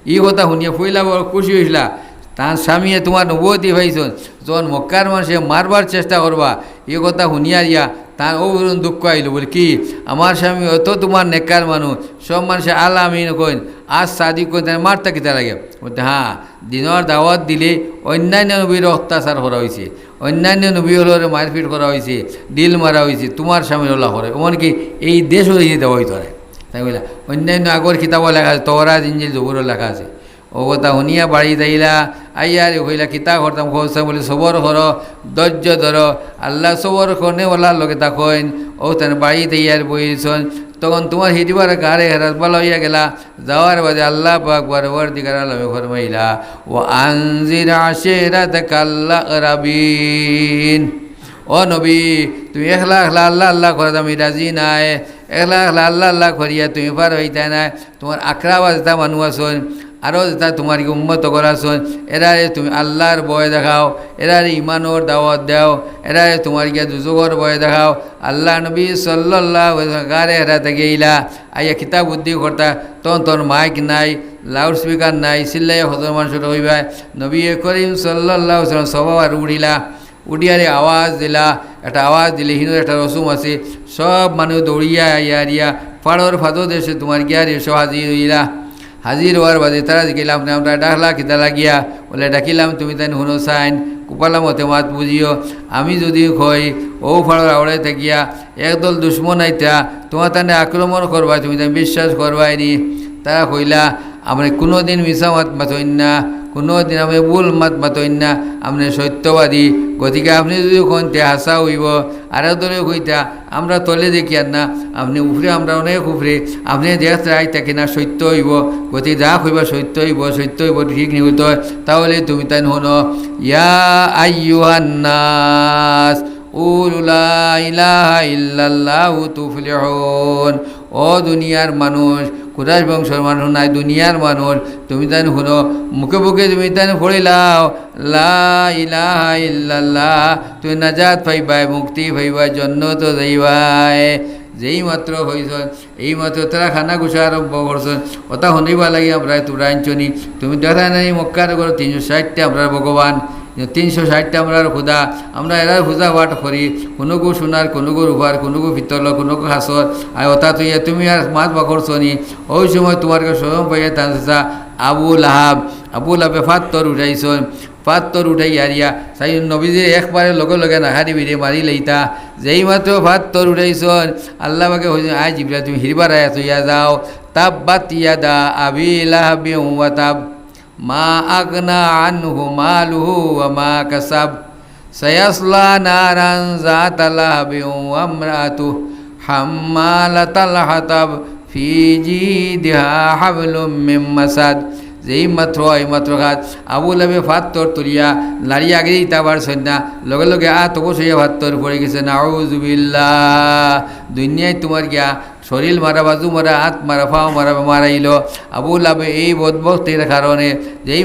ই কথা হুনিয়া পয়লা বড় খুশি অইছিলা, তান স্বামীয়ে তুমার নবুয়তি পাইছইন, যখন মক্কার মানষে মারবার চেষ্টা করবা, ই কথা হুনিয়া ইয়া তান অউ ধরন দুঃখ আইলো, বলে, "কি, আমার স্বামী অত তুমার নেককার মানুষ, সব মানষে আল আমিন কইন, আস সাদিক কইন, তারে মারতা কিতার লাগি?" বলতে, "হ্যাঁ, দিনর দাওয়াত দিলে অইন্যান্য নবীর অত্যাচার করা অইছে, অইন্যান্য নবী অকলরে মারপিট করা অইছে, ঢিল মারা অইছে, তুমার স্বামীর অলা করে, এমনকি এই দেশও এই দেওয়া অইতো নায়।" তাই বলে, অইন্যান্য আগর কিতাবো লেখা আছে, তওরাত, ইঞ্জিল, জবুরও লেখা আছে। অউ কথা হুনিয়া বাড়িত আইলা, আইয়ারে কইলা, "কিতা করতাম কও চাই?" বলে, "সবর করো, ধৈর্য ধরো, আল্লায় সবর করনেওয়ালার লগে থাকইন।" অউ তান বাড়িত আইয়ার বইছইন, তখন তুমার হিরিবার গারে হেরাত ভালা অইয়া গেলা। যাওয়ার বাদে আল্লাহ পাক পরওয়ারদিগার আলমে ফরমাইলা, "ওয়া আনজির আশিরাতাকাল আকরাবিন।" ও নবী, তুমি একলা একলা আল্লাহ আল্লাহ করাত আমি রাজি নায়, একলা একলা আল্লাহ আল্লাহ করিয়া তুমি পার অইতায় নায়। তুমার আকরাবা যেতা মানুষ আছইন, আরো যেতা তুমার গি উম্মত অকল আছইন, এরারে তুমি আল্লাহর ভয় দেখাও, এরারে ইমানর দাওয়াত দেও, এরারে তুমার গিয়া দুজখর ভয় দেখাও। আল্লাহর নবী সাল্লাল্লাহু আলাইহি ওয়াসাল্লাম গারে হেরা থাকি আইলা, আইয়া কিতা বুদ্ধি করতা, তখন তখন মাইক নাই, লাউডস্পিকার নাই, চিল্লাইয়া কত মানষরে কইবায়। নবী করিম সাল্লাল্লাহু আলাইহি ওয়াসাল্লাম সভার উঠিলা, উঠিয়ারে আওয়াজ দিলা, একটা আওয়াজ দিলে হিনো একটা রসুম আছে, সব মানুষ দৌড়িয়া আইয়া আরিয়া পাড়র ফাদো দেশে তুমার গিয়ারে সব হাজির অইলা। হাজির অওয়ার বাদে তারা জিকাইলা, "আপনে আমরারে ডাকলা কিতা লাগিয়া?" বলে, "ডাকিলাম তুমি তাইন হুনো চাইন, কুপালা মতে মাত বুঝিও। আমি যুদি কই অউ পাড়র আওড়াই থাকিয়া একদল দুশমন আইতা তুমার তানে আক্রমণ করবা, তুমি তাইন বিশ্বাস করবায় নি?" তারা কইলা, "আপনে কুনুদিন মিছা মাত মাতইন না, কুনুদিন আপনে ভুল মাত মাতইন না, আপনে সত্যবাদী। গতিকে আপনে যুদি কইন তে হাছা অইবো।" আরো দলে কইতা, "আমরা তলে দেখিয়ার না, আপনে উপরে, আমরা অনেক উপরে, আপনে দেখরায় থাকি না, সত্য অইবো, গতি যা কইবা সত্য অইবো, সত্য অইবো, ঠিক নি অইতো, তাহলে তুমি তাইন হুনো।" ইয়া আইয়ুহান নাস, কুলু লা ইলাহা ইল্লাল্লাহু তুফলিহুন। ও দুনিয়ার মানুষ, কুরাইশ বংশর মানুষ নায়, দুনিয়ার মানুষ, তুমি তাইন হুনো, মুখে মুখে তুমি তাইন পড়িলাও, লা ইলাহা ইল্লাল্লাহ, তুমি নাজাত পাইবায়, মুক্তি পাইবায়, জন্নতো যাইবায়। যেই মাত্র কইছইন, এই মাত্র তারা কানা ঘুষা আরম্ভ করছইন। অতা হুনিবার লাগি আমরারে তুমরা আনছো নি। তুমি দেখরায় না নি মক্কা নগরো তিনশো ষাইটটা আমরার ভগবান, তিনশো ষাইটটা আমরার খুদা, আমরা এরার পূজা পাঠ করি, কুনুগু সোনার, কুনুগু রুপার, কুনুগু পিতলর, কুনুগু কাঁচর। আর অতা থইয়া তুমি আর মাত বার করছো নি। অউ সময় তুমার গেছে শরম পাইয়া তান চাচা আবু লাহাব, আবু লাহাবে পাত্থর উঠাইছইন, পাত্থর উঠাইয়া আরিয়া, চাইন নবীজিরে একবারে লগে লগে নাখারি বিরে মারি লইতা। যেই মাত্র পাত্থর উঠাইছইন, আল্লাহ পাকে কইছইন, "আয় জিব্রাইল, তুমি হিরবার আয়াত অইয়া যাও।" তাব্বাত ইয়াদা আবি লাহাবিন ওয়া তাব, মা আগনা আনহু মালুহু ওয়া মা কাসাব, সায়াসলা নারান যাতা লাহাবিন ওয়া ইমরাতুহু হাম্মালাতাল হাতাব, ফি জিদিহা হাবলুম মিন মাসাদ। যেই মাত্র, এই মাত্র কাত আবু লাহাবে পাত্থর তুলিয়া লাড়ি আগে দিতা পারছইন না, লগে লগে আত অবশ অইয়া পাত্থর পড়ি গেছে। নাউজুবিল্লাহ। দুনিয়াত তুমার গিয়া শরীল মারা, বাজু মারা, আত মারা, পাও মারা, বেমার আইলো। আবু লাহাবে এই বদবখতির কারণে যেই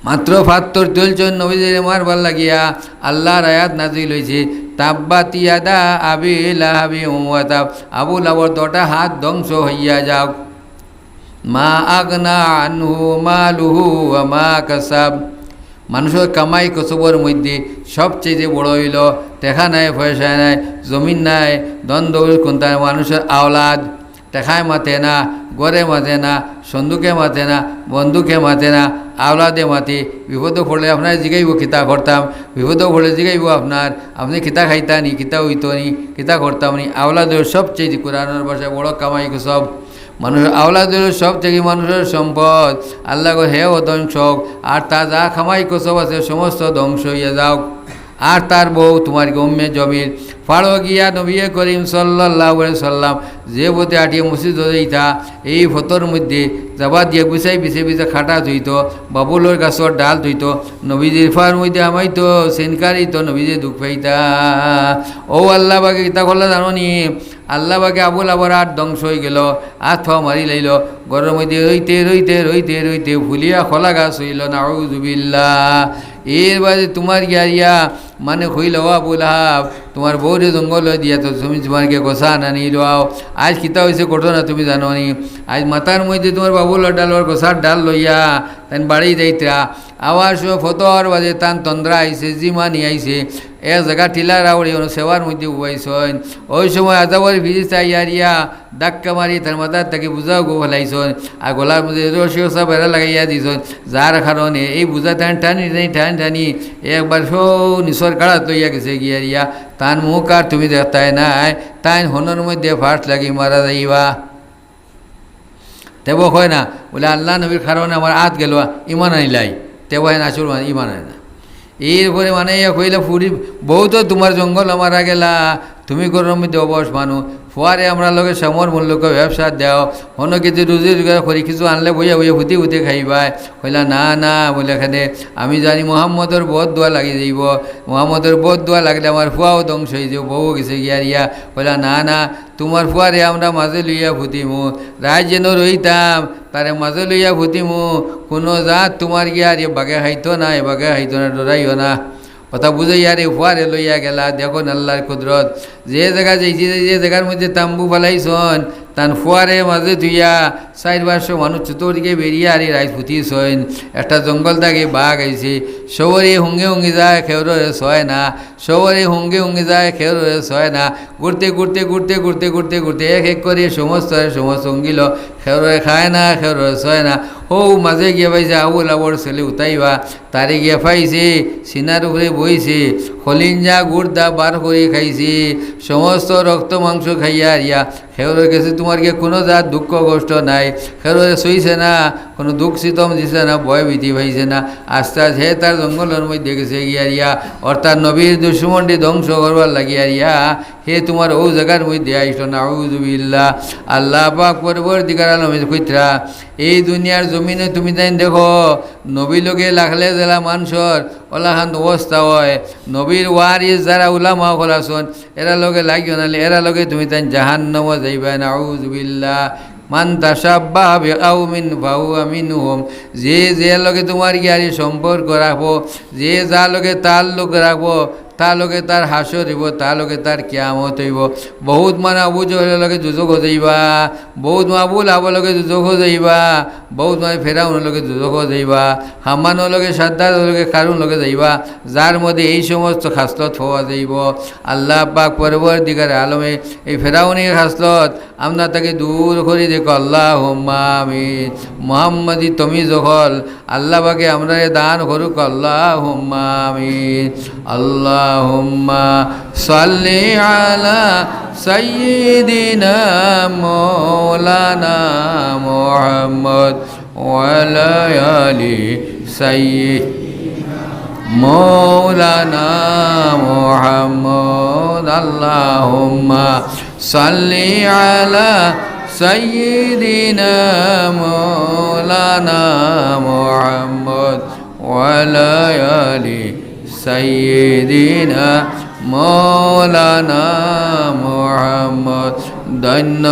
মাত্র পাত্থর তুলছইন নবীজিরে মারবার লাগিয়া, আল্লাহর আয়াত নাজিল অইছে, "তাব্বাত ইয়াদা আবি লাহাবিন ওয়া তাব।" আবু লাহাবর দুটা হাত ধ্বংস অইয়া যাউক। "মা আগনা আনহু মালুহু ওয়া মা কাসাব।" মানষর কামাই কসবর মধ্যে সবচাইতে বড় অইলো টেকা নাই, পয়সা নাই, জমিন নাই, ধন দৌলত কুন্তা নাই, মানষর আওলাদ। টেকায় মাতে না, ঘরে মাতে না, সন্দুকে মাতে না, বন্দুকে মাতে না, আওলাদে মাতে। বিপদো পড়লে আপনারে জিগাইবো কিতা করতাম, বিপদো পড়লে জিগাইবো আপনার, আপনে কিতা খাইতা নি, কিতা অইতো নি, কিতা করতাম নি। আওলাদ অইলো সবচেয়ে কোরআনর ভাষায় বড় কামাই কসব। মানুষ আওলাদ অইলো সব থাকি মানুষর সম্পদ। আল্লায় কয়, হে অধ্বংসক, আর তা যা কামাই কসব আছে সমস্ত ধ্বংস অইয়া যাউক। আর তার বউ তুমার গি উম্মে জমিল, ফাড়ো গিয়া নবী করিম সাল্লাল্লাহু আলাইহি সাল্লাম যে পথে আটিয়া মসজিদো যাইতা, এই পথর মধ্যে যাবা দিয়া গুছাই পিছে পিছে কাটা থইতো, বাবুলর গাছর ডাল থইতো, নবীজির ফার মধ্যে হামাইতো, সিনকারিতো, নবীজি দুখ পাইতা। ও আল্লাহ পাকে কিতা করলা জানো নি? আল্লাহ পাকে আবু লাহাবর আত ধ্বংস অইগেলো, আত ফাও মারি লাইলো। ঘরর মধ্যে রইতে, রইতে, রইতে, রইতে ফুলিয়া কলা গাছ অইলো, নাউজুবিল্লাহ। এর বাদে তুমার গিয়া রিয়া মানে কইলো, "ও আবু লাহাব, তুমার বউরে জঙ্গলো দিয়া তো তুমি তুমার গিয়া গোসা আনানি লও। আইজ কিতা অইছে ঘটনা তুমি জানো নি? আইজ মাথার মধ্যে তুমার বাবুলর ডালর গোসার ডাল লইয়া তাইন বাড়ি যাইতরা। আওয়ার সময় ফতর বাদে তান তন্দ্রা আইছে, জিমানি আইছে, এক জাগা টিলা রাউড়ি অনো সেওয়ার মধ্যে উবাইছইন। ওই সময় আজাবর ফিরিস্তা আইয়া রিয়া ধাক্কা মারি তার মাথার থাকি বুঝা গো ফালাইছইন, আর গলার মধ্যে রশি ওসা বেড়া লাগাইয়া দিছইন, যার কারণে এই বুঝা তান টানি টানি টানি টানি একবার সৌ নিচর কাড়াত লইয়া গেছে গিয়া রিয়া। তান মুখ আর তুমি দেখতায় নায়, তাইন হনর মধ্যে ফাঁস লাগি মারা যাইবা।" তেবো কয় না, বলে, "আল্লাহ নবীর কারণে আমার আত গেলো, ইমান আনিলাই।" তেবো হয় না, আসল মানে ইমান আনে না। এরপরে মানে ইয়া কইলা, "ফুরি, বউ তো তুমার জঙ্গলো মারা গেলা, তুমি ঘরর মধ্যে অবশ মানু, ফুয়ারে আমরার লগে সমর মূল্যকে ব্যবসা দেও, হনো কিছু রুজি রোজগার করি কিছু আনলে বইয়া বইয়া ফুতি ফুতি খাইবায়।" কইলা, "না, না", বলে, "এখানে আমি জানি মোহাম্মদর বদ দোয়া লাগি যাইবো, মোহাম্মদর বদ দোয়া লাগলে আমার ফুয়াও ধ্বংস অইযিবো, বউও গেছে গিয়া রিয়া।" কইলা, "না, না, তুমার ফুয়ারে আমরা মাঝে লইয়া ফুতিমু, রাইত যেন রইতাম, তারে মাঝে লইয়া ফুতিমু, কুনু জাত তুমার গিয়া আর এ বাগে খাইতো না, এ বাগে খাইতো না, ডরাইও না।" কথা বুঝাইয়া রে ফুয়ারে লইয়া গেলা, দেখইন আল্লাহর কুদরত। যে জাগা যাইছে, যে জাগার মধ্যে তাম্বু ফালাইছইন, তান ফুয়ারে মাঝে থুইয়া চাইর পাঁচশো মানুষ চতুর্দিকে বেরিয়া আর রাইত ফুতিছইন। একটা জঙ্গল থাকি বাঘ আইছে, সবরে হুঙ্গে হুঙ্গে যায়, কেউরে ছয় না। সবরে হুঙ্গে হুঙ্গে যায়, কেউরে ছয় না। ঘুরতে, ঘুরতে, ঘুরতে, ঘুরতে, ঘুরতে, ঘুরতে এক এক করি সমস্ত, সমস্ত হুঙ্গিলো, কেউরে খায় না, কেউরে ছয় না। হউ মাঝে গিয়া পাইছে আবু লাহাবর ছেলে উতাইবা, তারে গিয়া পাইছে, সিনার উপরে বইছে, কলিঞ্জা, গুর্দা বার করি খাইছে, সমস্ত রক্ত মাংস খাইয়া আরিয়া কেউরর গেছে তুমার গিয়া কুনু জাত দুঃখ কষ্ট নাই, কেউররে ছইছে না, কুনু দুঃখ সিতম দিছে না, ভয় ভীতি পাইছে না। আস্তে আস্তে হে তার জঙ্গলর মধ্যে গেছে গিয়া রিয়া, অর্থাৎ নবীর দুশমনরে ধ্বংস করবার লাগি আরিয়া, হে তুমার অউ জাগার মধ্যে আইসলো, নাউজুবিল্লাহ। আল্লাহ পাক পরবর্তীকার আলমে কইতরা, এই দুনিয়ার জমিনে তুমি তাইন দেখো, নবী লগে লাগলে যেলা মানষর অলাখান অবস্থা অয়, নবীর ওয়ারিস যারা উলামা অকল আছইন, এরা লগে লাগিও নাইলে এরা লগে তুমি তাইন জাহান্নামো যাইবায়, নাউজুবিল্লাহ। মান তাশাব্বাহা বিকাওমিন ফাহুয়া মিনহুম। যে, যে লগে তুমার গিয়ারি সম্পর্ক রাখবো, যে যার লগে তাল্লুক রাখবো, তার লগে তার হাশর অইবো, তার লগে তার কিয়ামত অইবো। বউত মানে আবু জহলর লগে দুজখো যাইবা, বউত মানে আবু লাহাবর লগে দুজখো যাইবা, বউত মানে ফেরাউনর লগে দুজখো যাইবা, হামানর লগে, সাদ্দাদর লগে, কারুনর লগে যাইবা, যার মধ্যে এই সমস্ত খাসলত পাওয়া যাইবো। আল্লাহ পাক পরবর্তীকার আলমে এই ফেরাউনি খাসলত আমরার থাকি দূর করি দেউক্কা, আল্লাহুম্মা আমিন। মুহাম্মদী তমিজ অকল আল্লাহ পাকে আমরারে দান করুক, আল্লাহুম্মা আমিন। আল্লাহুম্মা সাল্লি আলা সাইয়্যিদিনা মাওলানা মুহাম্মদ ওয়া আলা আলি সাইয়্যিদিনা মাওলানা মুহাম্মদ। আল্লাহুম্মা সাল্লি আলা সাইয়্যিদিনা মাওলানা মুহাম্মদ ওয়া আলা আলি সাইয়্যিদিনা মাওলানা মুহাম্মদ। ধন্য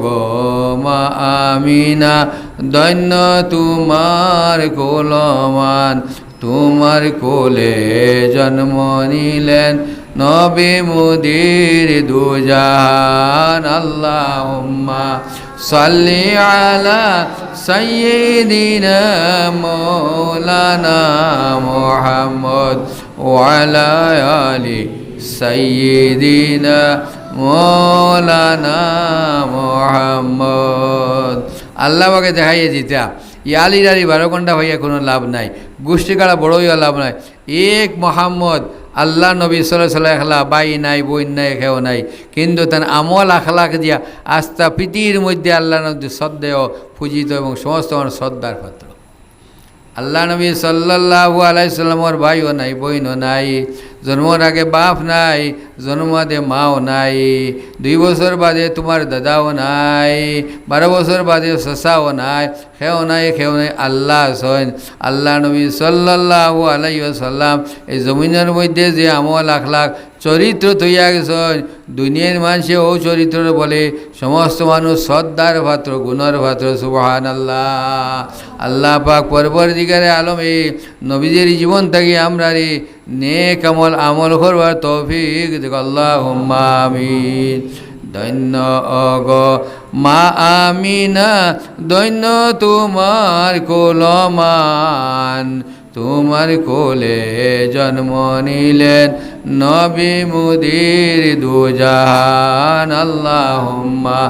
গো মা আমিনা, ধন্য তুমার কুলমান, তুমার কোলে জন্ম নিলেন নবী মুদির দুজাহান। আল্লাহুম্মা সাল্লি আলা সাইয়্যিদিনা মাওলানা মুহাম্মদ ওয়া আলা আলি সাইয়্যিদিনা مولانا محمد. আল্লাহ পাকে দেখাইয়া দিতা, ই আলির আলি বারো ঘন্টা পাইয়া কুনু লাভ নাই, গুষ্টি কাড়া বড় অইয়া লাভ নাই। এক মোহাম্মদ, আল্লার নবী সাল্লাল্লাহু আলাইহি ওয়াসাল্লাম একলা, ভাই নাই, বইন নাই, কেউ নাই, কিন্তু তান আমল আখলাক দিয়া আস্তা পৃথিবীর মধ্যে আল্লার নবী শ্রদ্ধেয়, পূজিত এবং সমস্ত মানুষ শ্রদ্ধার পাত্র। আল্লার নবী সাল্লাল্লাহু আলাইহি ওয়াসাল্লামর ভাইও নাই, বইনও নাই, জন্মর আগে বাপ নাই, জন্ম বাদে মাও নাই, দুই বছর বাদে তুমার দাদাও নাই, বারো বছর বাদে চাচাও নাই, কেউ নাই, কেউ নাই, আল্লাহ আছইন। আল্লার নবী সাল্লাল্লাহু আলাইহি ওয়াসাল্লাম এই জমিনর মধ্যে যে আমল আখলাক চরিত্র থইয়া গেছইন, দুনিয়ার মানষে অউ চরিত্ররে বলে সমস্ত মানুষ শ্রদ্ধার পাত্র, গুণর পাত্র। সুবহানাল্লাহ। আল্লাহ পাক পরওয়ারদিগারে আলমে নবীজির জীবন থাকি আমরারে নেক আমল, আমল করবার তৌফিক দেউক। আল্লাহুম্মা আমিন। ধন্য অগ মা আমিনা, ধন্য তুমার কুলমান, তুমার কোলে জন্ম নিলেন নবী মুদির দুজাহান। আল্লাহুম্মা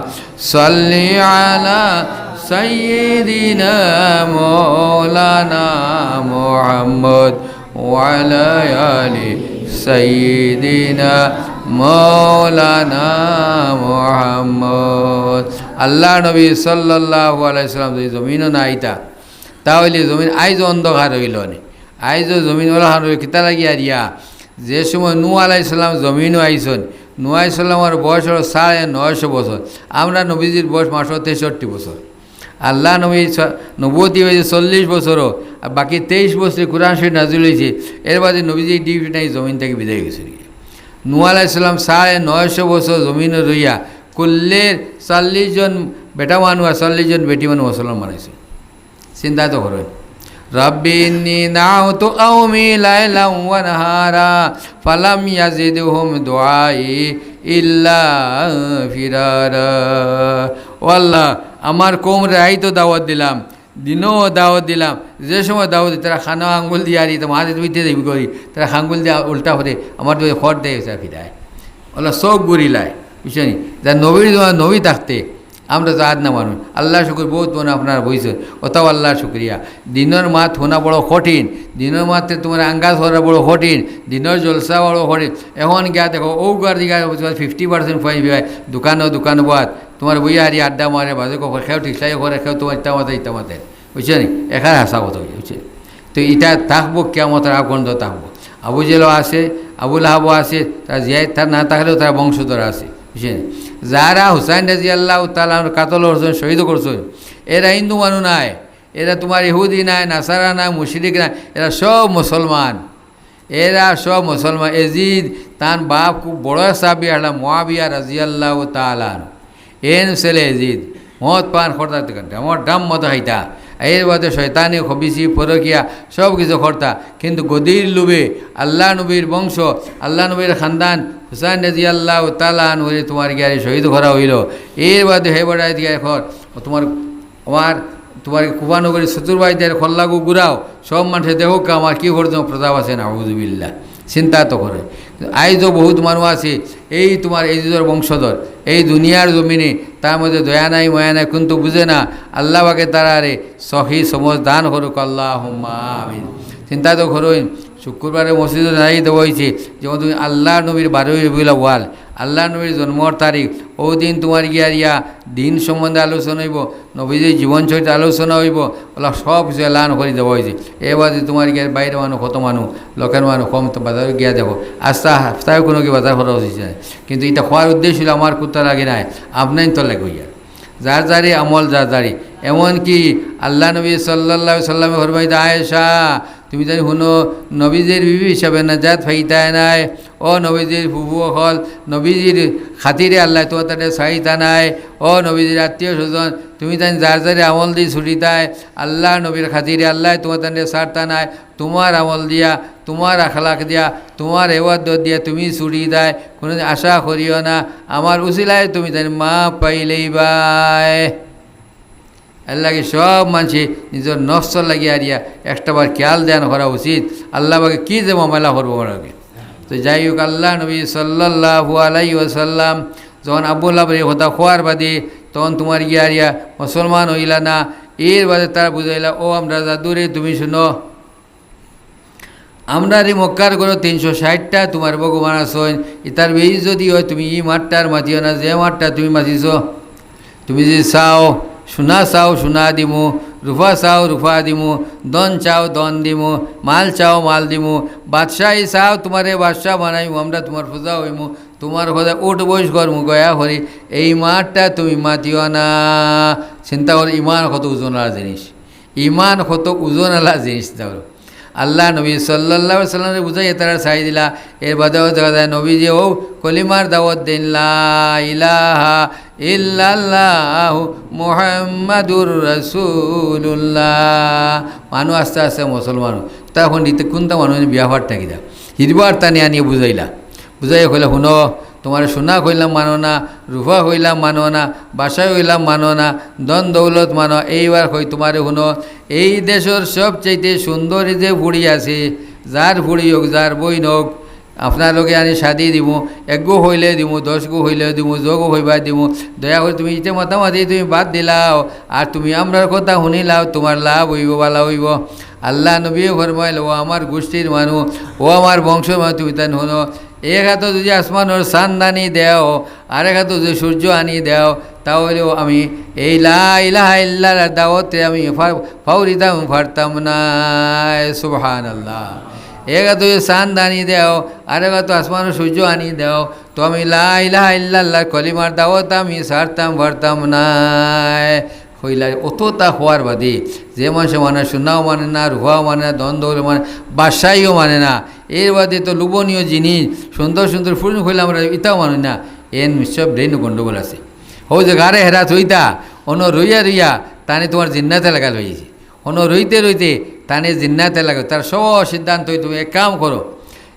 সাল্লি আলা সাইয়্যিদিনা মাওলানা মুহাম্মদ ওয়া আলা আলি সাইয়্যিদিনা মাওলানা মুহাম্মদ। আল্লার নবী সাল্লাল্লাহু আলাইহি ওয়াসাল্লাম যদি জমিনো না আইতা, তা অইলে জমিন আইজও অন্ধকার অইলো নে। আইজও জমিন অলাখান অইলো কিতা লাগি আর ইয়া, যে সময় নূহ আলাইহিস সালাম জমিনো আইছইন, নূহ আলাইহিস সালামর বয়স অইলো সাড়ে নয়শো বছর। আমরার নবীজির বয়স মাত্র তেষট্টি বছর। আল্লার নবী স-, নবুয়তি অইছে চল্লিশ বছরও, আর বাকি তেইশ বছরে কোরআন শরীফ নাজিল অইছে। এর বাদে নবীজি ডিউটি নাই, জমিন থাকি বিদায় গেছে। নূহ আলাইহিস সালাম সাড়ে নয়শো বছর জমিনো রইয়া কুল্লে চল্লিশ জন বেটা মানুষ আর চল্লিশ জন বেটি মানুষ মুসলমান বানাইছে। চিন্তা তো করইন। رب إني دعوت قومي ليلا ونهارا فلم يزدهم دعائي إلا فرارا। ও আল্লাহ, আমার কওমরে রাইতো দাওয়াত দিলাম, দিনো দাওয়াত দিলাম, যে সময় দাওয়াত দিই, তারা কানো আঙ্গুল দিয়া আর ইতা মাঝে দুইতে দেবি করি, তারা আঙ্গুল দিয়া উল্টা করে আমার দুই খড় দেয়, ফিরায়। আল্লাহ চউখ ঘুরিলায়, বুঝছইন নি? যার নবীর জমানাত নবী থাকতে আমরা জাত না মানুষ। আল্লার শুকর, বউত মানুষ আপনারা বইছইন, অতাও আল্লার শুকরিয়া। দিনর মাত হুনা বড় কঠিন, দিনর মাতে তুমার আঙ্গাজ করা বড় কঠিন, দিনর জলসা বড় কঠিন। এখন গিয়া দেখো, অউ গার দিকে fifty percent পয়েন্ট বিবায় দোকানো, দোকানো বাদ, তুমার বইয়া হারি আড্ডা মারে, বাজে কো-, কেউ ঠিক সাই করে, কেউ তুমার ইতা মাতে, ইতা মাতে। বুঝছইন নি? এখানে হাসা কথা অইছে, বুঝছইন নি? তো ইটা থাকবো, কিয়ামতর আগ পর্যন্ত থাকবো। আবু জেহেলও আছে, আবু লাহাবও আছে, তারা জিয়াই, তারা না থাকলেও তারা বংশধর আছে, বুঝছইন নি? যারা হুসাইন রাদিয়াল্লাহু তাআলা আনহুর কাতল করছইন, শহীদ করছইন, এরা হিন্দু মানুষ নায়, এরা তুমার ইহুদি নায়, নাসারা নায়, মুশরিক নায়, এরা সব মুসলমান। এরা সব মুসলমান। এজিদ তান বাপ খুব বড় সাহাবী আছলা মুআবিয়া রাদিয়াল্লাহু তাআলা আনহু। এন ছেলে এজিদ মদ পান করতা, ডামর ডাম মদ খাইতা। এর বাদে শয়তানি, খবিসি, পরকিয়া সব কিছু করতা। কিন্তু গদির লোভে আল্লার নবীর বংশ, আল্লার নবীর খানদান হুসাইন রাদিয়াল্লাহু তাআলা আনহুরে তুমার গিয়ারে শহীদ করা অইলো। এর বাদে হে বেটায় দিয়া এখন তুমার আমার তুমার কুফা নগরী চতুর্বাই দের খল্লাগু ঘুরাও, সব মানষে দেখউক্কা আমার কি পর্যন্ত প্রতাপ আছে, নাউজুবিল্লাহ। চিন্তা তো করো। আইজও বউত মানুষ আছে, এই তুমার এজিদর বংশধর, এই দুনিয়ার জমিনে তার মধ্যে দয়া নাই, মায়া নাই, কিন্তু বুঝে না। আল্লাহ পাকে তারারে সহি সমজ দান করুক, আল্লাহুম্মা আমিন। চিন্তা তো করইন, শুক্রবারে মসজিদো জানাই দেওয়া অইছে, যেমন তুমি আল্লার নবীর বারোই রবিউল আউয়াল, আল্লার নবীর জন্মর তারিখ, অউ দিন তুমার গিয়া ইয়া দিন সম্বন্ধে আলোচনা অইবো, নবীজির জীবন চরিত্র আলোচনা অইবো, অলা সব কিছু এলান করি দেওয়া অইছে। এর বাদে তুমার গিয়া বাইরে মানুষ, কত মানুষ, লোকের মানুষ কম, তো বাজারো গিয়া দেখো, আস্তা হাপ্তায় কুনু কি বাজার করা অইছে না। কিন্তু ইটা কওয়ার উদ্দেশ্য অইলো আমার কুত্তা লাগে নায়, আপনাইন তো লাগে অইয়া। যার যারই আমল যার যারই। এমনকি আল্লার নবী সাল্লাল্লাহু আলাইহি ওয়াসাল্লামে ফরমাইতা, আয়েশা, তুমি তাইন হুনো, নবীজির বিবি হিসাবে নাজাত পাইতায় নায়। ও নবীজির ফুফু অকল, নবীজির খাতিরে আল্লায় তুমার তানরে ছাড়তা নায়। ও নবীজির আত্মীয় স্বজন, তুমি তাইন যার যারই আমল দি ছুটিতায়, আল্লার নবীর খাতিরে আল্লায় তুমার তানরে ছাড়তা নায়। তুমার আমল দিয়া, তুমার আখলাক দিয়া, তুমার এবাদত দিয়া তুমি ছুটিতায়, কুনুদিন আশা করিও না। আমার উছিলায় তুমি তাইন মাফ পাইলাইবায়। এরলাগি সব মানষে নিজর নফসর লাগি আরিয়া একটাবার খিয়াল ধ্যান করা উচিত। আল্লাহ পাকে কি যে মামলা করবো আমরার লগে। তো যাই হোক, আল্লার নবী সাল্লাল্লাহু আলাইহি ওয়াসাল্লাম যখন আবু লাহাবর ই কথা কওয়ার বাদে, তখন তুমার গিয়া আর ইয়া মুসলমান অইলা না। এর বাদে তারা বুঝাইলা, "ও আমরার জাদুরে, তুমি হুনো, আমরার ই মক্কার ঘরো তিনশো ষাইটটা তুমার ভগবান আছইন, ইতার বেইজ্জতি অয়, তুমি ই মাতটার মাতিও না, যে মাতটা তুমি মাতিছো।" তুমি যদি চাও, সোনা চাও, সোনা দিমু, রূপা চাও, রূপা দিমু, ধন চাও, ধন দিমু, মাল চাও, মাল দিমু, বাদশাহী চাও, তুমারে বাদশা বানাইমু, আমরা তুমার প্রজা অইমু, তুমার কথা উঠ বইস করমু, গয়া করি, এই মাতটা তুমি মাতিও না। চিন্তা করো, ইমান কত ওজনআলা জিনিস, ইমান কত ওজনআলা জিনিস। চিন্তা করো, আল্লার নবী সাল্লাল্লাহু আলাইহি ওয়াসাল্লামরে বুঝাইয়া তারা ছাড়ি দিলা। এর বাদেও দেখা যায় নবীজিয়ে কলিমার দাওয়াত দেইন, "লা ইলাহা ইল্লাল্লাহু মুহাম্মাদুর রাসূলুল্লাহ।" মানুষ আস্তে আস্তে মুসলমান অয়। তখন দিতে কুনতা মানুষ বিয়া পারতা কিতা? হিরবার তানে আনিয়া বুঝাইলা। বুঝাইয়া কইলা, "হুনো, তুমারে সোনা কইলাম মানো না, রূপা কইলাম মানো না, বাদশাহী কইলাম মানো না, ধন দৌলত মানো, এইবার কই তুমারে হুনো, এই দেশর সবচাইতে সুন্দরী যে ফুড়ি আছে, যার ফুড়ি অউক, যার বইন অউক, আপনার লগে আনি শাদি দিমু, একগু কইলে দিমু, দশগু কইলে দিমু, যগু কইবা দিমু, দয়া করি তুমি ইতে মাতামাতি তুমি বাদ দিলাও, আর তুমি আমরার কথা হুনিলাও, তুমার লাভ অইবো, ভালা অইবো।" আল্লার নবীয়ে ফরমাইলা, "ও আমার গুষ্টির মানুষ, ও আমার বংশর মানুষ, তুমি তাইন হুনো, এক আতো যদি আসমানর চান্দ আনি দেও, আরেক আতো যদি সূর্য আনি দেও, তা অইলেও আমি এই লা ইলাহা ইল্লাল্লাহর দাওয়াতে আমি ফা-, ফাউরিতাম পারতাম নায়।" সুবহানাল্লাহ। এক আতো যদি চান্দ আনি দেও, আরেক আতো আসমানর সূর্য আনি দেও, তো আমি লা ইলাহা ইল্লাল্লাহর কলিমার দাওয়াত আমি ছাড়তাম পারতাম নায়। কইলা, অততা কওয়ার বাদে যে মানষে মানে সোনাও মানে না, রূপাও মানে না, ধন দৌলত মানে, বাদশাহীও মানে না, এর বাদে তো লোভনীয় জিনিস, সুন্দর সুন্দর ফুড়ি কইলাম আমরা, ইতাও মানে না, এন নিশ্চয় brain গন্ডগোল আছে। অউ যে গারে হেরাত অইতা, অনো রইয়া রইয়া তানে তুমার জিন্নাতে লাগাল অইছে। অনো রইতে রইতে তানে জিন্নাতে লাগে, তার সব সিদ্ধান্ত অই, তুমি এক কাম করো,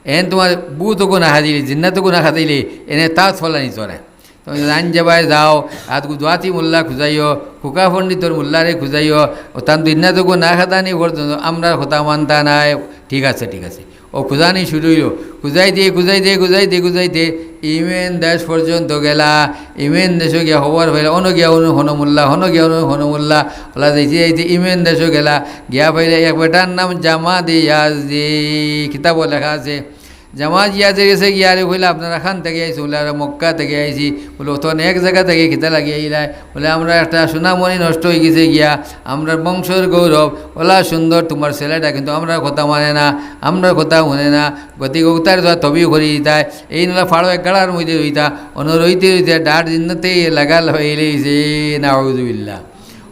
এন তুমার ভূতগু না খাদিলে, জিন্নাতগু না খাদিলে, এনে তাত ফলানি চলে। তুমি জান যাবায় যাও, আতগু দোয়াতি মোল্লা খুজাইও, খুকা পণ্ডিতর মোল্লারে খুজাইও, ও তান জিন্নাতগু না খাদানি পর্যন্ত আমরার কথা মানতা নায়। ঠিক আছে, ঠিক আছে। অউ খুজানি শুরু অইলো। খুজাইতে, খুজাইতে, খুজাইতে, খুজাইতে ইমেন দেশ পর্যন্ত গেলা। ইমেন দেশো গিয়া খবর পাইলা, অনো গিয়া অনো হনো মোল্লা, হনো গিয়া অনো হনো মোল্লা। অলা যাইতে যাইতে ইমেন দেশো গেলা। গিয়া পাইলা এক বেটার নাম জামাদি ইয়াজদি। কিতাবো লেখা আছে, জামাদি ইয়াজদির গেছে গিয়া আরে কইলা, "আপনারা কান থাকি আইছো?" বলে, "আমরা মক্কা থাকি আইছি।" বলে, "অতন এক জাগা থাকি কিতা লাগি আইলায়?" বলে, "আমরার একটা সোনামণি নষ্ট অইগেছে গিয়া, আমরার বংশর গৌরব, অলা সুন্দর তুমার ছেলেটা, কিন্তু আমরার কথা মানে না, আমরার কথা হুনে না, গতিকে অতার যা তবিয়ত করি দিতায়, এইন অলা ফাড়ো এক গাড়ার মধ্যে রইতা, অনো রইতে রইতে ডাট জিন্নাতে লাগাল অইলাইছে।" নাউজুবিল্লাহ।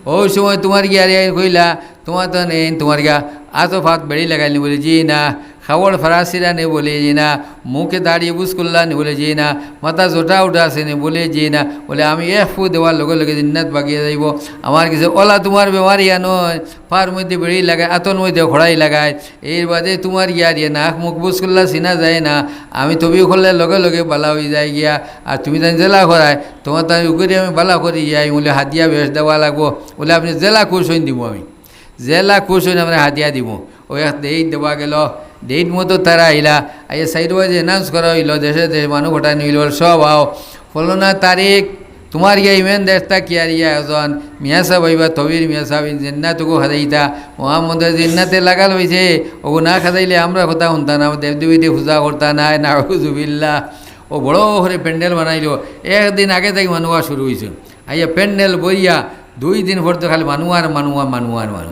অউ সময় তুমার গিয়া আরে কইলা, "তুমার তো নেই, তুমার গিয়া আতো ফাত বেড়ি লাগাইল নি?" বলে, "জি না।" "খাবড় ফাড়া ছিড়া নি?" বলে, "জি না।" "মুখে দাড়ি বুস করলা নি?" বলে, "জি না।" "মাথা জটা উঠা আছে নি?" বলে, "জি না।" বলে, "আমি এক ফু দেওয়ার লগে লগে জিন্নাত বাগিয়া যাইবো। আমার গেছে অলা তুমার বেমারি আনো, ফার মধ্যে বেড়ি লাগায়, আতর মধ্যে খড়াই লাগায়, এর বাদে তুমার গিয়া আরে নাক মুখ বুস করলা চিনা যায় না, আমি তবিয়ত করলে লগে লগে ভালা অই যায় গিয়া, আর তুমি তাইন জেলা করায়, তুমার তাইন উগরে আমি ভালা করি গিয়া, আমি বলে হাদিয়া বেশ দেওয়া লাগবো।" বলে, "আপনে জেলা খুশ অইন দিমু আমি।" জেলা খুশ অইন আমরা হাদিয়া দিমু। অউ এক date দেওয়া গেলো, date মতো তারা আইলা। আইয়া চাইর বাজে announce করা অইলো, দেশে দেশে মানুষ পাঠানি অইলো, সব আও। ফলনা তারিখ তুমার গিয়া ইমেন দেশ থাকি আরিয়া একজন মিয়া সাব আইবা, তবির মিয়া সাব, ইন জিন্নাতগু খাদাইতা, মোহাম্মদর জিন্নাতে লাগাল অইছে, অগু না খাদাইলে আমরার কথা হুনতা না, দেব দেবীতে পূজা করতা নায়, নাউজুবিল্লাহ। অউ বড় করি প্যান্ডেল বানাইলো, একদিন আগে থাকি মানুষ আওয়া শুরু অইছে। আইয়া প্যান্ডেল ভরিয়া দুই দিন পর্যন্ত খালি মানু আর মানু আর মানু আর মানু।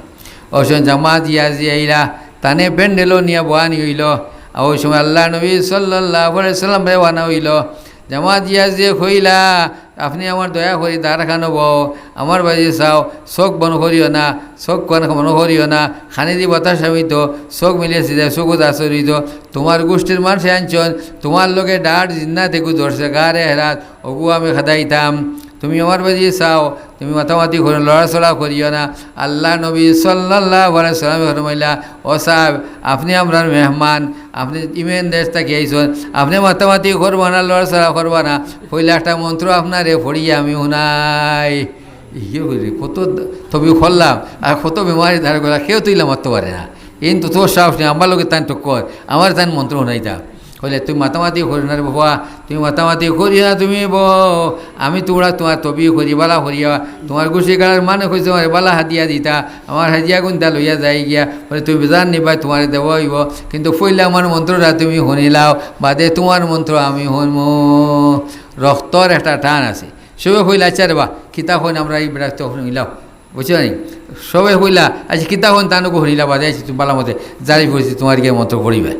অউ সময় জামাদি ইয়াজদি আইলা, তানে প্যান্ডেলো নিয়া বওয়ানি অইলো। আর অউ সময় আল্লার নবী সাল্লাল্লাহু আলাইহি ওয়াসাল্লামরে আনা অইলো। জামাদি ইয়াজদিয়ে কইলা, "আপনে আমার দয়া করি দ্বার খানো বও, আমার বায়দি চাও, চউখ বন্ধ করিও না, চউখ বন্ধ করিও না, খানিদি বাতাস আমিতো, চউখ মিলিয়া চিন্তা, চউখো আছর অইতো, তুমার গুষ্টির মানষে আনছইন, তুমার লগে ডাট জিন্নাত এগু ধরছে, গারে হেরাত, অগু আমি খাদাইতাম। তুমি আমার বায়দি চাও, তুমি মাতামাতি করিও না, লড়াচড়া করিও না।" আল্লার নবী সাল্লাল্লাহু আলাইহি ওয়াসাল্লামে ফরমাইলা, "ও সাব, আপনে আমরার মেহমান, আপনে ইমেন দেশ থাকি আইছইন, আপনে মাতামাতি করবা না, লড়াচড়া করবা না। পয়লা একটা মন্ত্র আপনারে পড়িয়া আমি হুনাই।" ইয়ে করি, কত তবিয়ত করলাম, আর কত বেমারি ধার করা, কেউ তো ইলা মাততো পারে না। ইন তো তোর সাহস নাই, আমার লগে তান টক্কর, আমারে তান মন্ত্র হুনাইতা। কইলে, "তুমি মাতামাতি করিও না রে বাবা, তুমি মাতামাতি করিও না, তুমি বও, আমি তুমরারে তুমার তবিয়ত করি বালা করিয়া, তুমার গুছি গাড়ার মানে কইছে আমারে বালা হাদিয়া দিতা, আমার হাদিয়া গুনতা লইয়া যাইগিয়া, বলে তুমি বেজার নিবায়, তুমারে দেওয়া অইবো, কিন্তু পয়লা আমার মন্ত্রটা তুমি হুনিলাও, বাদে তুমার মন্ত্র আমি হুনমু।" রক্তর একটা টান আছে। সবে কইলা, "আচ্ছা রে বা, কিতা কইন, আমরা ই বেটার তো হুনিলাও।" বুঝছো নি? সবে কইলা, "আচ্ছা, কিতা কইন, তানু কো হুনিলা বাদে, আইছি তুমি বালা মতে জারি পড়ছি, তুমার গিয়া মন্ত্র পড়িবায়।"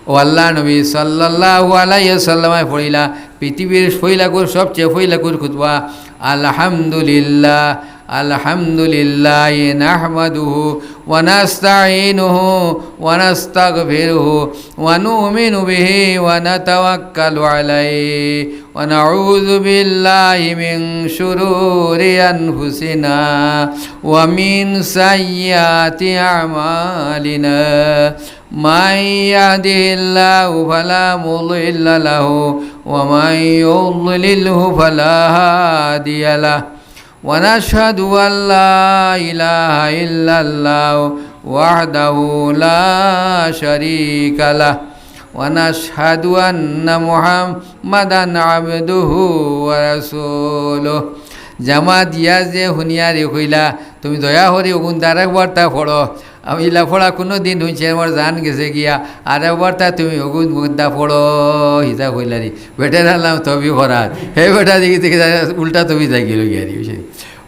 ও আল্লার নবী সাল্লাল্লাহু আলাইহি ওয়াসাল্লামে পড়িলা, পৃথিবীর পয়লাকুর, সবচেয়ে পয়লাকুর খুতবা, আলহামদুলিল্লাহ, আলহামদুলিল্লাহ, নাহমাদুহু ওয়া নাস্তাইনুহু ওয়া নাস্তাগফিরুহু ওয়া নুমিনু বিহি ওয়া নাতাওয়াক্কালু আলাইহি ونعوذ بالله من شرور أنفسنا ومن سيئات أعمالنا. من يهده الله فلا مضل له ومن يضلله فلا هادي له. ونشهد أن لا إله إلا الله وحده لا شريك له. ونشهد أن محمدا عبده ورسوله. জামাত দিয়া যে হুনিয়ারে কইলা, "তুমি দয়া করি অগুন আরেকবার তা পড়ো।" আমি ইলা পড়া কুনুদিন হুনছি, আমার জান গেছে গিয়া। আরেকবার তা তুমি অগুন গুনতা পড়ো, হিতা কইলা রে। বেটার আলাম তবি করার। হে বেটা দেখি দেখি উল্টা তবি যাই গেল গিয়া রে, বুঝলি?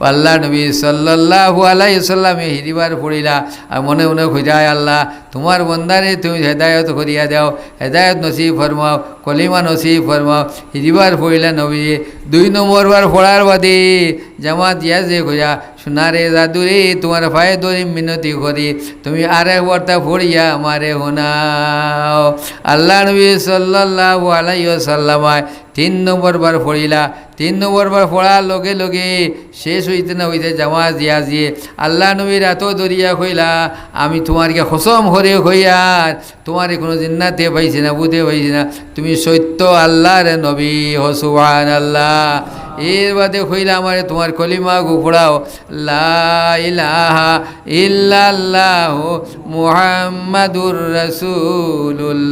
আল্লার নবী সাল্লাল্লাহু আলাইহি ওয়াসাল্লামে হিরিবার পড়িলা, আর মনে মনে কইরা, "আয় আল্লাহ, তুমার বন্দারে তুমি হেদায়ত করিয়া দাও, হেদায়ত নসিব ফরমাও, কলিমা নসিব ফরমাও।" হিরিবার পড়িলা নবীয়ে, দুই নম্বর বার পড়ার বাদে জামাত দিয়া যে কইরা, "সোনারে জাদুরে, তুমার পায়ে ধরি মিনতি করি, তুমি আরেকবার তা পড়িয়া আমারে হুনাও।" আল্লার নবী সাল্লাল্লাহু আলাইহি ওয়াসাল্লামায় তিন নম্বর বার পড়িলা। তিন নম্বর বার পড়ার লগে লগে শেষ অইতে না অইতে জামাত দিয়া যে আল্লার নবীর আতো ধরিয়া কইলা, "আমি তুমার গিয়া কসম করি কইয়ার, তুমারে কুনু জিন্নাতে পাইছি না, ভূতে পাইছি না, তুমি সত্য আল্লার নবী।" কও সুবহানাল্লাহ। এর বাদে কইলা, "আমারে তুমার কলিমা গু পড়াও, লা ইলাহা ইল্লাল্লাহু মুহাম্মাদুর রাসূলুল্লাহ।"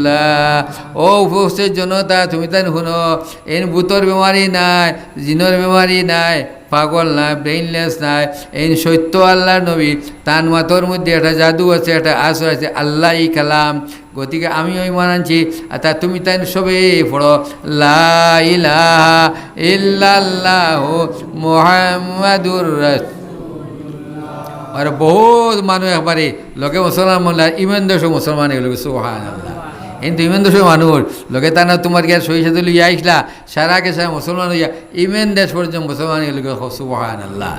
ও উপস্থিত জনতা, তুমি তাইন হুনো, এইন ভূতর বেমারি নায়, জিনর বেমারি নায়, পাগল নায়, brainless নায়, এইন সত্য আল্লার নবী। তান মাতর মধ্যে একটা জাদু আছে, একটা আসর আছে, আল্লাহি কালাম। গতিকে আমি অউ ইমান আনছি, আর তা তুমি তাইন সবে পড়ো, লা ইলাহা ইল্লাল্লাহু মুহাম্মাদুর রাসূল। আর বহুত মানুষ একবারে লগে মুসলমান মনে হয়, ইমান দেশো মুসলমান অইলো, সুবহানাল্লাহ। কিন্তু ইমান দেশো মানুষ লগে তারা তুমার গিয়া সহি সাথে লইয়া আইসলা, সারা গেছে মুসলমান অইয়া, ইমান দেশ পর্যন্ত মুসলমান অইলো, সুবহানাল্লাহ।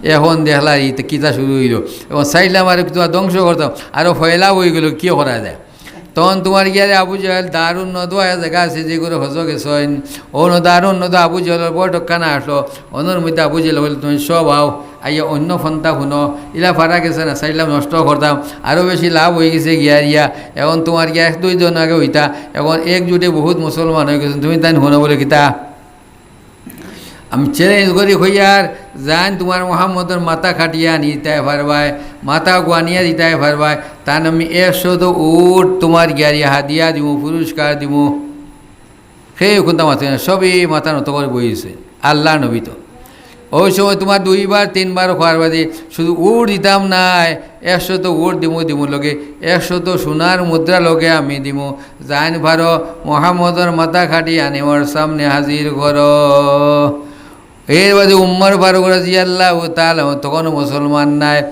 এখন দেখলা ইতা কিতা শুরু অইলো, এখন চাইলাম আর তুমার ধ্বংস করতাম, আরো ফয়লা অইগেলো, কিতা করা যায়? তখন তুমার গিয়ারে আবু জেহেল দারুন নদওয়া জাগা আছে, যে করে হজ গেছইন, অনো দারুন নদওয়া আবু জেহেলর বৈঠকখানা আসলো, অনর মধ্যে আবু জেহেল কইলো, "তুমি সব আও, আইয়া অইন্য ফন্তা হুনো, ইলা পারা গেছে না, চাইলাম নষ্ট করতাম, আরো বেশি লাভ অইগেছে গিয়ারিয়া, এখন তুমার গিয়া এক দুইজন আগে অইতা, এখন একজুটে বহুত মুসলমান অইগেছইন, তুমি তাইন হুনো।" বলে, "কিতা?" আমি challenge করি কইয়ার, যাইন তুমার মোহাম্মদর মাথা কাটিয়া আনি দিতায় পারবায়, মাথা গুয়ানিয়া দিতায় পারবায়, তান আমি একশত উট তুমার গিয়ারি হাদিয়া দিমু, পুরস্কার দিমু। কেউ কুন্তা মাতে না, সবে মাথা নত করি বইছে। আল্লার নবী তো। অউ সময় তুমার দুইবার তিনবার কওয়ার বাদে শুধু উট দিতাম নায়, একশত উট দিমু, দিমু লগে, একশত সোনার মুদ্রা লগে আমি দিমু। যাইন পারো মোহাম্মদর মাথা কাটি আনি আমার সামনে হাজির করো। এর বাদে উমর ফারুক রাদিয়াল্লাহু তাআলা আনহু তখনও মুসলমান নায়।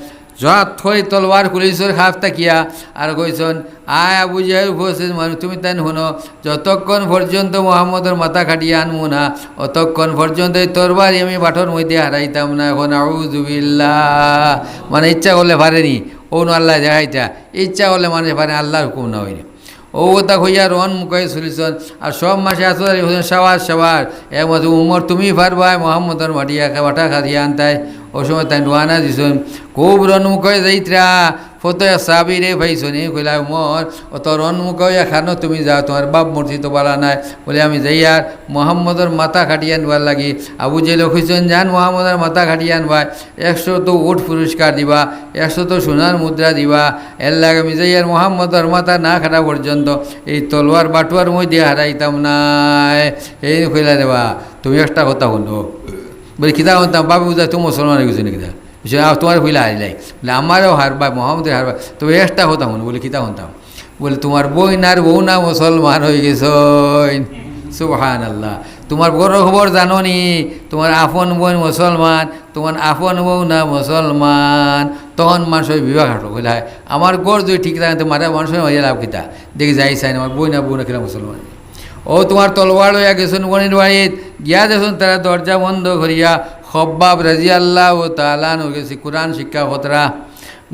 জট করি তলোয়ার খুলিছইন কাফ থাকিয়া, আর কইছইন, "আয় আবু জেহেল উপস্থিত মানুষ, তুমি তাইন হুনো, যতক্ষণ পর্যন্ত মোহাম্মদর মাথা কাটিয়া আনমু না, অতক্ষণ পর্যন্ত এই তরবারি আমি বাটর মধ্যে হারাইতাম না।" এখন আউযুবিল্লাহ, মানে ইচ্ছা করলে পারেনি, অনো আল্লায় দেখাইতা, ইচ্ছা করলে মানুষে পারে, আল্লার হুকুম না অইলে। অউ কথা কইয়া রওয়ান মুখায় চলিছইন, আর সব মাসে আসলে কইছইন, "সাবাস, সাবাস।" এর মধ্যে উমর, "তুমি পারবায় মোহাম্মদর মাটি একে বাটা খাদিয়া আনতায়।" অউ সময় তাইন রওয়ানা দিছইন, খুব রওয়ান মুখায় যাইতরা, ফতো এক সাহাবিরে পাইছইন, কইলা, "উমর, অত রণ মুখা অইয়া কেনে তুমি যাও, তুমার বাপ মরছি তো বালা নায়।" বলে, "আমি যাইয়ার মোহাম্মদর মাথা কাটিয়া আনবার লাগি।" আবু জেহেলে কইছইন, "যান মোহাম্মদর মাথা কাটিয়া আনবায়, একশত উট পুরস্কার দিবা, একশত সোনার মুদ্রা দিবা, এর লাগি আমি যাইয়ার মোহাম্মদর মাথা না কাটা পর্যন্ত এই তলোয়ার বাটুয়ার মধ্যে হারাইতাম নায়।" এই কইলা, "রে বা, তুমি একটা কথা হুনো।" বলে, "কিতা হুনতাম? বাপে বুঝায় তুমি মুসলমান অইগেছো নি কিতা?" বুঝছো, "আ, তুমারে কইলা হারাইলাই।" বলে, "আমারেও হারবায়, মোহাম্মদরে হারবায়, তবে একটা কথা হুনো।" বলে, "কিতা হুনতাম?" বলে, "তুমার বইন আর বউ না মুসলমান অইগেছইন।" সুবহানাল্লাহ। "তুমার ঘরর খবর জানো নি? তুমার আপন বইন মুসলমান, তুমার আপন বউ না মুসলমান।" তখন মানষর বিবেক হাঁটলো, কইলা, "হায়, আমার ঘর যদি ঠিক থাকে, তো মারা মানষরে মারিয়া লাভ কিতা? দেখি যাই চাই না, আমার বইন আর বউ না কিলা মুসলমান।" ও তুমার তলোয়ার লইয়া গেছইন বইনর বাড়িত, গিয়া দেখছইন তারা দরজা বন্ধ করিয়া খব্বাব রাদিয়াল্লাহু তাআলা আনহুর গেছে কোরআন শিক্ষা করতরা।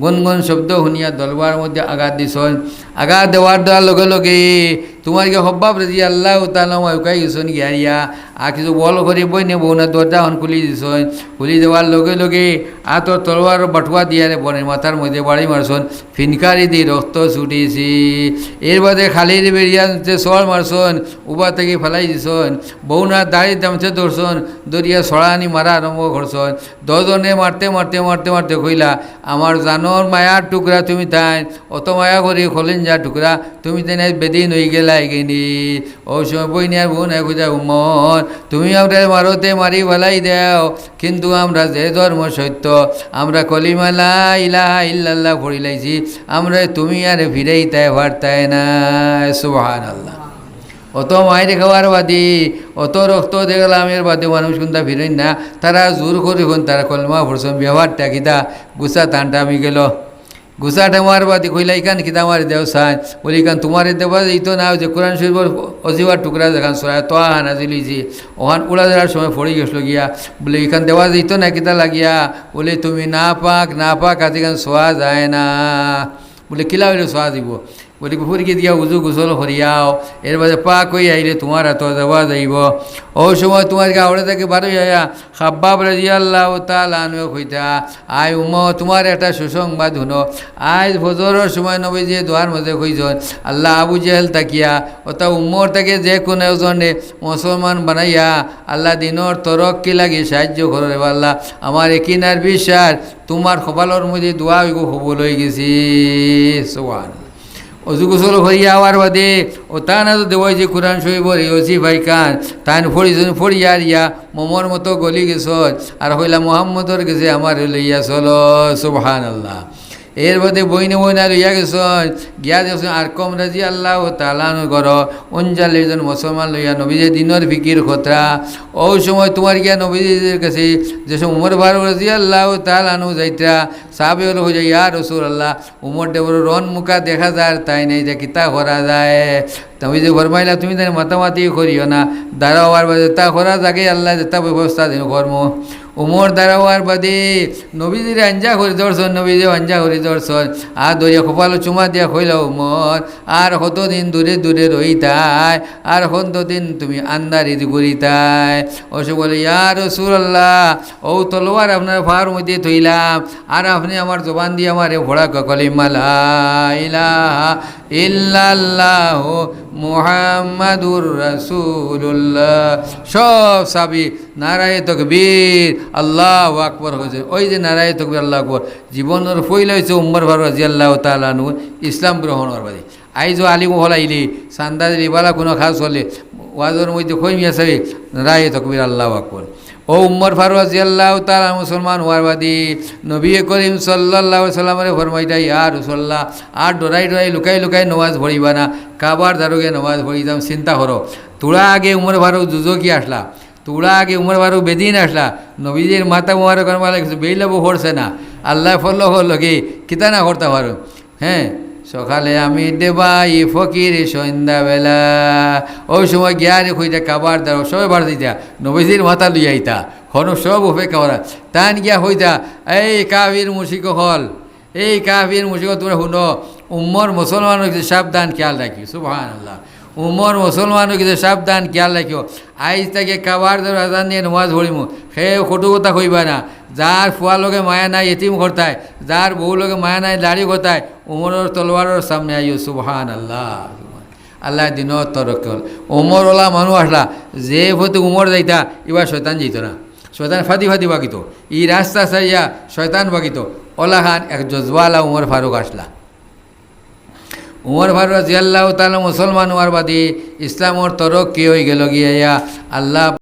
গুনগুন শব্দ হুনিয়া তলোয়ারর মধ্যে আঘাত দিছইন। আঘাত দেওয়ার, দেওয়ার লগে লগে তুমার গিয়া খব্বাব রাদিয়াল্লাহু তাআলা আনহু উকাই গেছইন গিয়া রিয়া। আর কিছু বল করি বইনে বউ না দরজা অখন খুলি দিছইন। খুলি দেওয়ার লগে লগে আতর তলোয়ার বাটুয়া দিয়া রে বইনর মাথার মধ্যে বাড়ি মারছইন। ফিনকারি দি রক্ত ছুটিছে। এর বাদে খালির বেড়িয়া যে চড় মারছইন, উবা থাকি ফালাই দিছইন। বউ না দাড়ি দামছে ধরছইন, ধরিয়া ছড়ানি মারা আরম্ভ করছইন। দুইজনে মারতে মারতে মারতে মারতে কইলা, "আমার জানর মায়ার টুকরা তুমি তাইন, অত মায়া করি কলিঞ্জার টুকরা তুমি তাইন, আইজ বেদিন অইগেলায় গিনি।" অউ সময় বইনে আর বউ নায় কইতা, "উমর, তুমি আমরারে মারতে মারি ফালাই দেও, কিন্তু আমরা যে ধর্ম সত্য, আমরা কলিমা লা ইলাহা ইল্লাল্লাহ পড়িলাইছি, আমরারে তুমি আর ফিরাইতায় পারতায় নায়।" সুবহানাল্লাহ। অত মাইর খাওয়ার বাদে, অত রক্ত দেখলাম, এর বাদে মানুষ কুনটা ফিরইন না। তারা জোর করি কুন তারা কলমা পড়ছইন, ব্যাপারটা কিতা? গুছা টানটা আমি গেল। গুছা টানার বাদে কইলা, "ইখান কিতা আমারে দেও চাইন?" বলে, "ইখান তুমারে দেওয়া যাইতো না, ওই যে কোরআন শরীফর অজিবার টুকরা যেখান সূরা তাহা নাজিল অইছে, অখান উড়াধরার সময় পড়ি গেছলো গিয়া।" বলে, "ইখান দেওয়া যাইতো না, কিতা লাগিয়া?" বলে, "তুমি নাপাক, নাপাক আছো, ইখান ছোয়া যায় না।" বলে, "কিলা অইলে ছোয়া যাইবো?" বলে, "পুকুরগিত গিয়া উজু গোসল করিয়াও, এর বাদে পাক অইয়া আইলে তুমার আতো দেওয়া যাইবো।" অউ সময় তুমার গাওরে থাকি বারই আইয়া খাব্বাব রাদিয়াল্লাহু তাআলা আনহু কইতা, "আয় উম্মত, তুমার একটা সুসংবাদ হুনো। আইজ ফজরর সময় নবীজিয়ে দোয়ার মাঝে কইছইন, আল্লাহ আবু জেহেল থাকিয়া, অর্থাৎ উমর থাকি যে কুনু একজনরে মুসলমান বানাইয়া আল্লাহ দিনর তরক্কি লাগি সাহায্য করো রে আল্লাহ। আমার একিন আর বিশ্বাস তুমার কপালর মধ্যে দোয়া অইগু কবুল অইগেছে।" সুবহানাল্লাহ। অজু গোসল করিয়া আওয়ার বাদে অউ তান আতো দেওয়া অইছে কোরআন শরীফর এই অজিফা ইখান, তাইন পড়িছইন, পড়িয়া আর ইয়া মোমর মতো গলি গেছইন, আর কইলা, "মুহাম্মদর গেছে আমারে লইয়া চলো।" সুবহানাল্লাহ। এর বাদে বইনে বইনে লইয়া গেছইন, গিয়া দেখছইন আরকম রাদিয়াল্লাহু তাআলা আনহুর ঘরো ঊনচল্লিশ জন মুসলমান লইয়া নবীজিয়ে দিনর ফিকির করতরা। অউ সময় তুমার গিয়া নবীজির গেছে যে সময় উমর ফারুক রাদিয়াল্লাহু তাআলা আনহু যাইতরা, সাহাবী অকলে কইতা, "ইয়া রাসূলুল্লাহ, উমররে বড় রণ মুখা দেখা যার, তাইন নাই, যে কিতা করা যায়?" নবীজিয়ে ফরমাইলা, "তুমি তাইন মাতামাতি করিও না, দাঁড়াও, আর বাদে যেতা করা যার, আল্লায় যেতা ব্যবস্থা দিন করমু।" উমর দাঁড়াওয়ার বাদে নবীজিরে আঞ্জা করি ধরছইন, নবীজিরে আঞ্জা করি ধরছইন। আর ধরিয়া কপালো চুমা দিয়া কইলা, "উমর, আর কতদিন দূরে দূরে রইতায়? আর কতদিন তুমি আন্দারিত ঘুরিতায়?" অউ সময় বলে, "ইয়া রাসূলুল্লাহ, অউ তলোয়ার আপনার পাওর মধ্যে থইলাম, আর আপনে আমার জবান দিয়া আমারে পড়া কলিমা লা ইলাহা ইল্লাল্লাহু মুহাম্মাদুর রাসূলুল্লাহ।" সব সাহাবী নারায়ে তাকবীর, আল্লাহু আকবার কইছইন। অউ যে নারায়ে তাকবীর, আল্লাহু আকবার, জীবনর পয়লা অইছে উমর ফারুক রাদিয়াল্লাহু তাআলা আনহু ইসলাম গ্রহণ করবার বাদে। আইজও আলিম অকল আইলে, চান্দা দিলে, বালা কুনু কাজ করলে, ওয়াজর মধ্যে কই মিয়া সাবে, নারায়ে তাকবীর, আল্লাহু আকবার। অউ উমর ফারুক রাদিয়াল্লাহু তাআলা মুসলমান অওয়ার বাদে নবী করিম সাল্লাল্লাহু আলাইহি ওয়াসাল্লামরে ফরমাইতা, "ইয়া রাসূলুল্লাহ, আর ডরাই ডরাই লুকাই লুকাই নমাজ পড়িবা না, কাবার ধারো গিয়া নমাজ পড়িতাম, চিন্তা করো।" থুড়া আগে উমর ফারুক দুজখি আছলা, থুড়া আগে উমর ফারুক বেদিন আছলা, নবীজির মাথা মুবারক আমার লাগছে, বেইলাবো পড়ছে না, আল্লায় ফলো করলো কি, কিতা না করতা পারো। হ্যাঁ, সকালে আমি দেবাই ফকির সন্ধ্যাবেলা। অউ সময় গিয়ারে কইতা কাবার ধারো, সবে বাড়ি যাইতা, নবীজির মাথা লইয়া আইতা, হনো সব অপেক্ষা করা। তান গিয়া কইতা, "এই কাফির মুশরিক অকল, এই কাফির মুশরিক অকল, তুমরা হুনো, উমর মুসলমান অইছে, সাবধান, খেয়াল রাখিও।" সুবহানাল্লাহ। উমর মুসলমান অইগেছে, সাবধান, খিয়াল রাখিও। আইজ থাকি কাবার দরজার নিয়া নমাজ পড়িমু। কেউ কটু কথা কইবা না। যার ফুয়ার লগে মায়া নাই, এতিম করতায়, যার বউর লগে মায়া নাই, দাড়ি করতায়, উমরর তলোয়ারর সামনে আইও। সুবহানাল্লাহ। আল্লায় দিনর তরক্কি করলা। উমর অলা মানুষ আছলা, যে পথে উমর যাইতা, ইবার শয়তান যাইতো না। শয়তান ফাদি ফাদি বাগিতো। ই রাস্তা ছাড়িয়া শয়তান বাগিতো। অলাখান এক জজবাআলা উমর ফারুক আছলা। উমর ফারুক রাদিয়াল্লাহু তাআলা মুসলমান অওয়ার বাদে ইসলামর তরক্কি অইগেলো গিয়া। আল্লাহ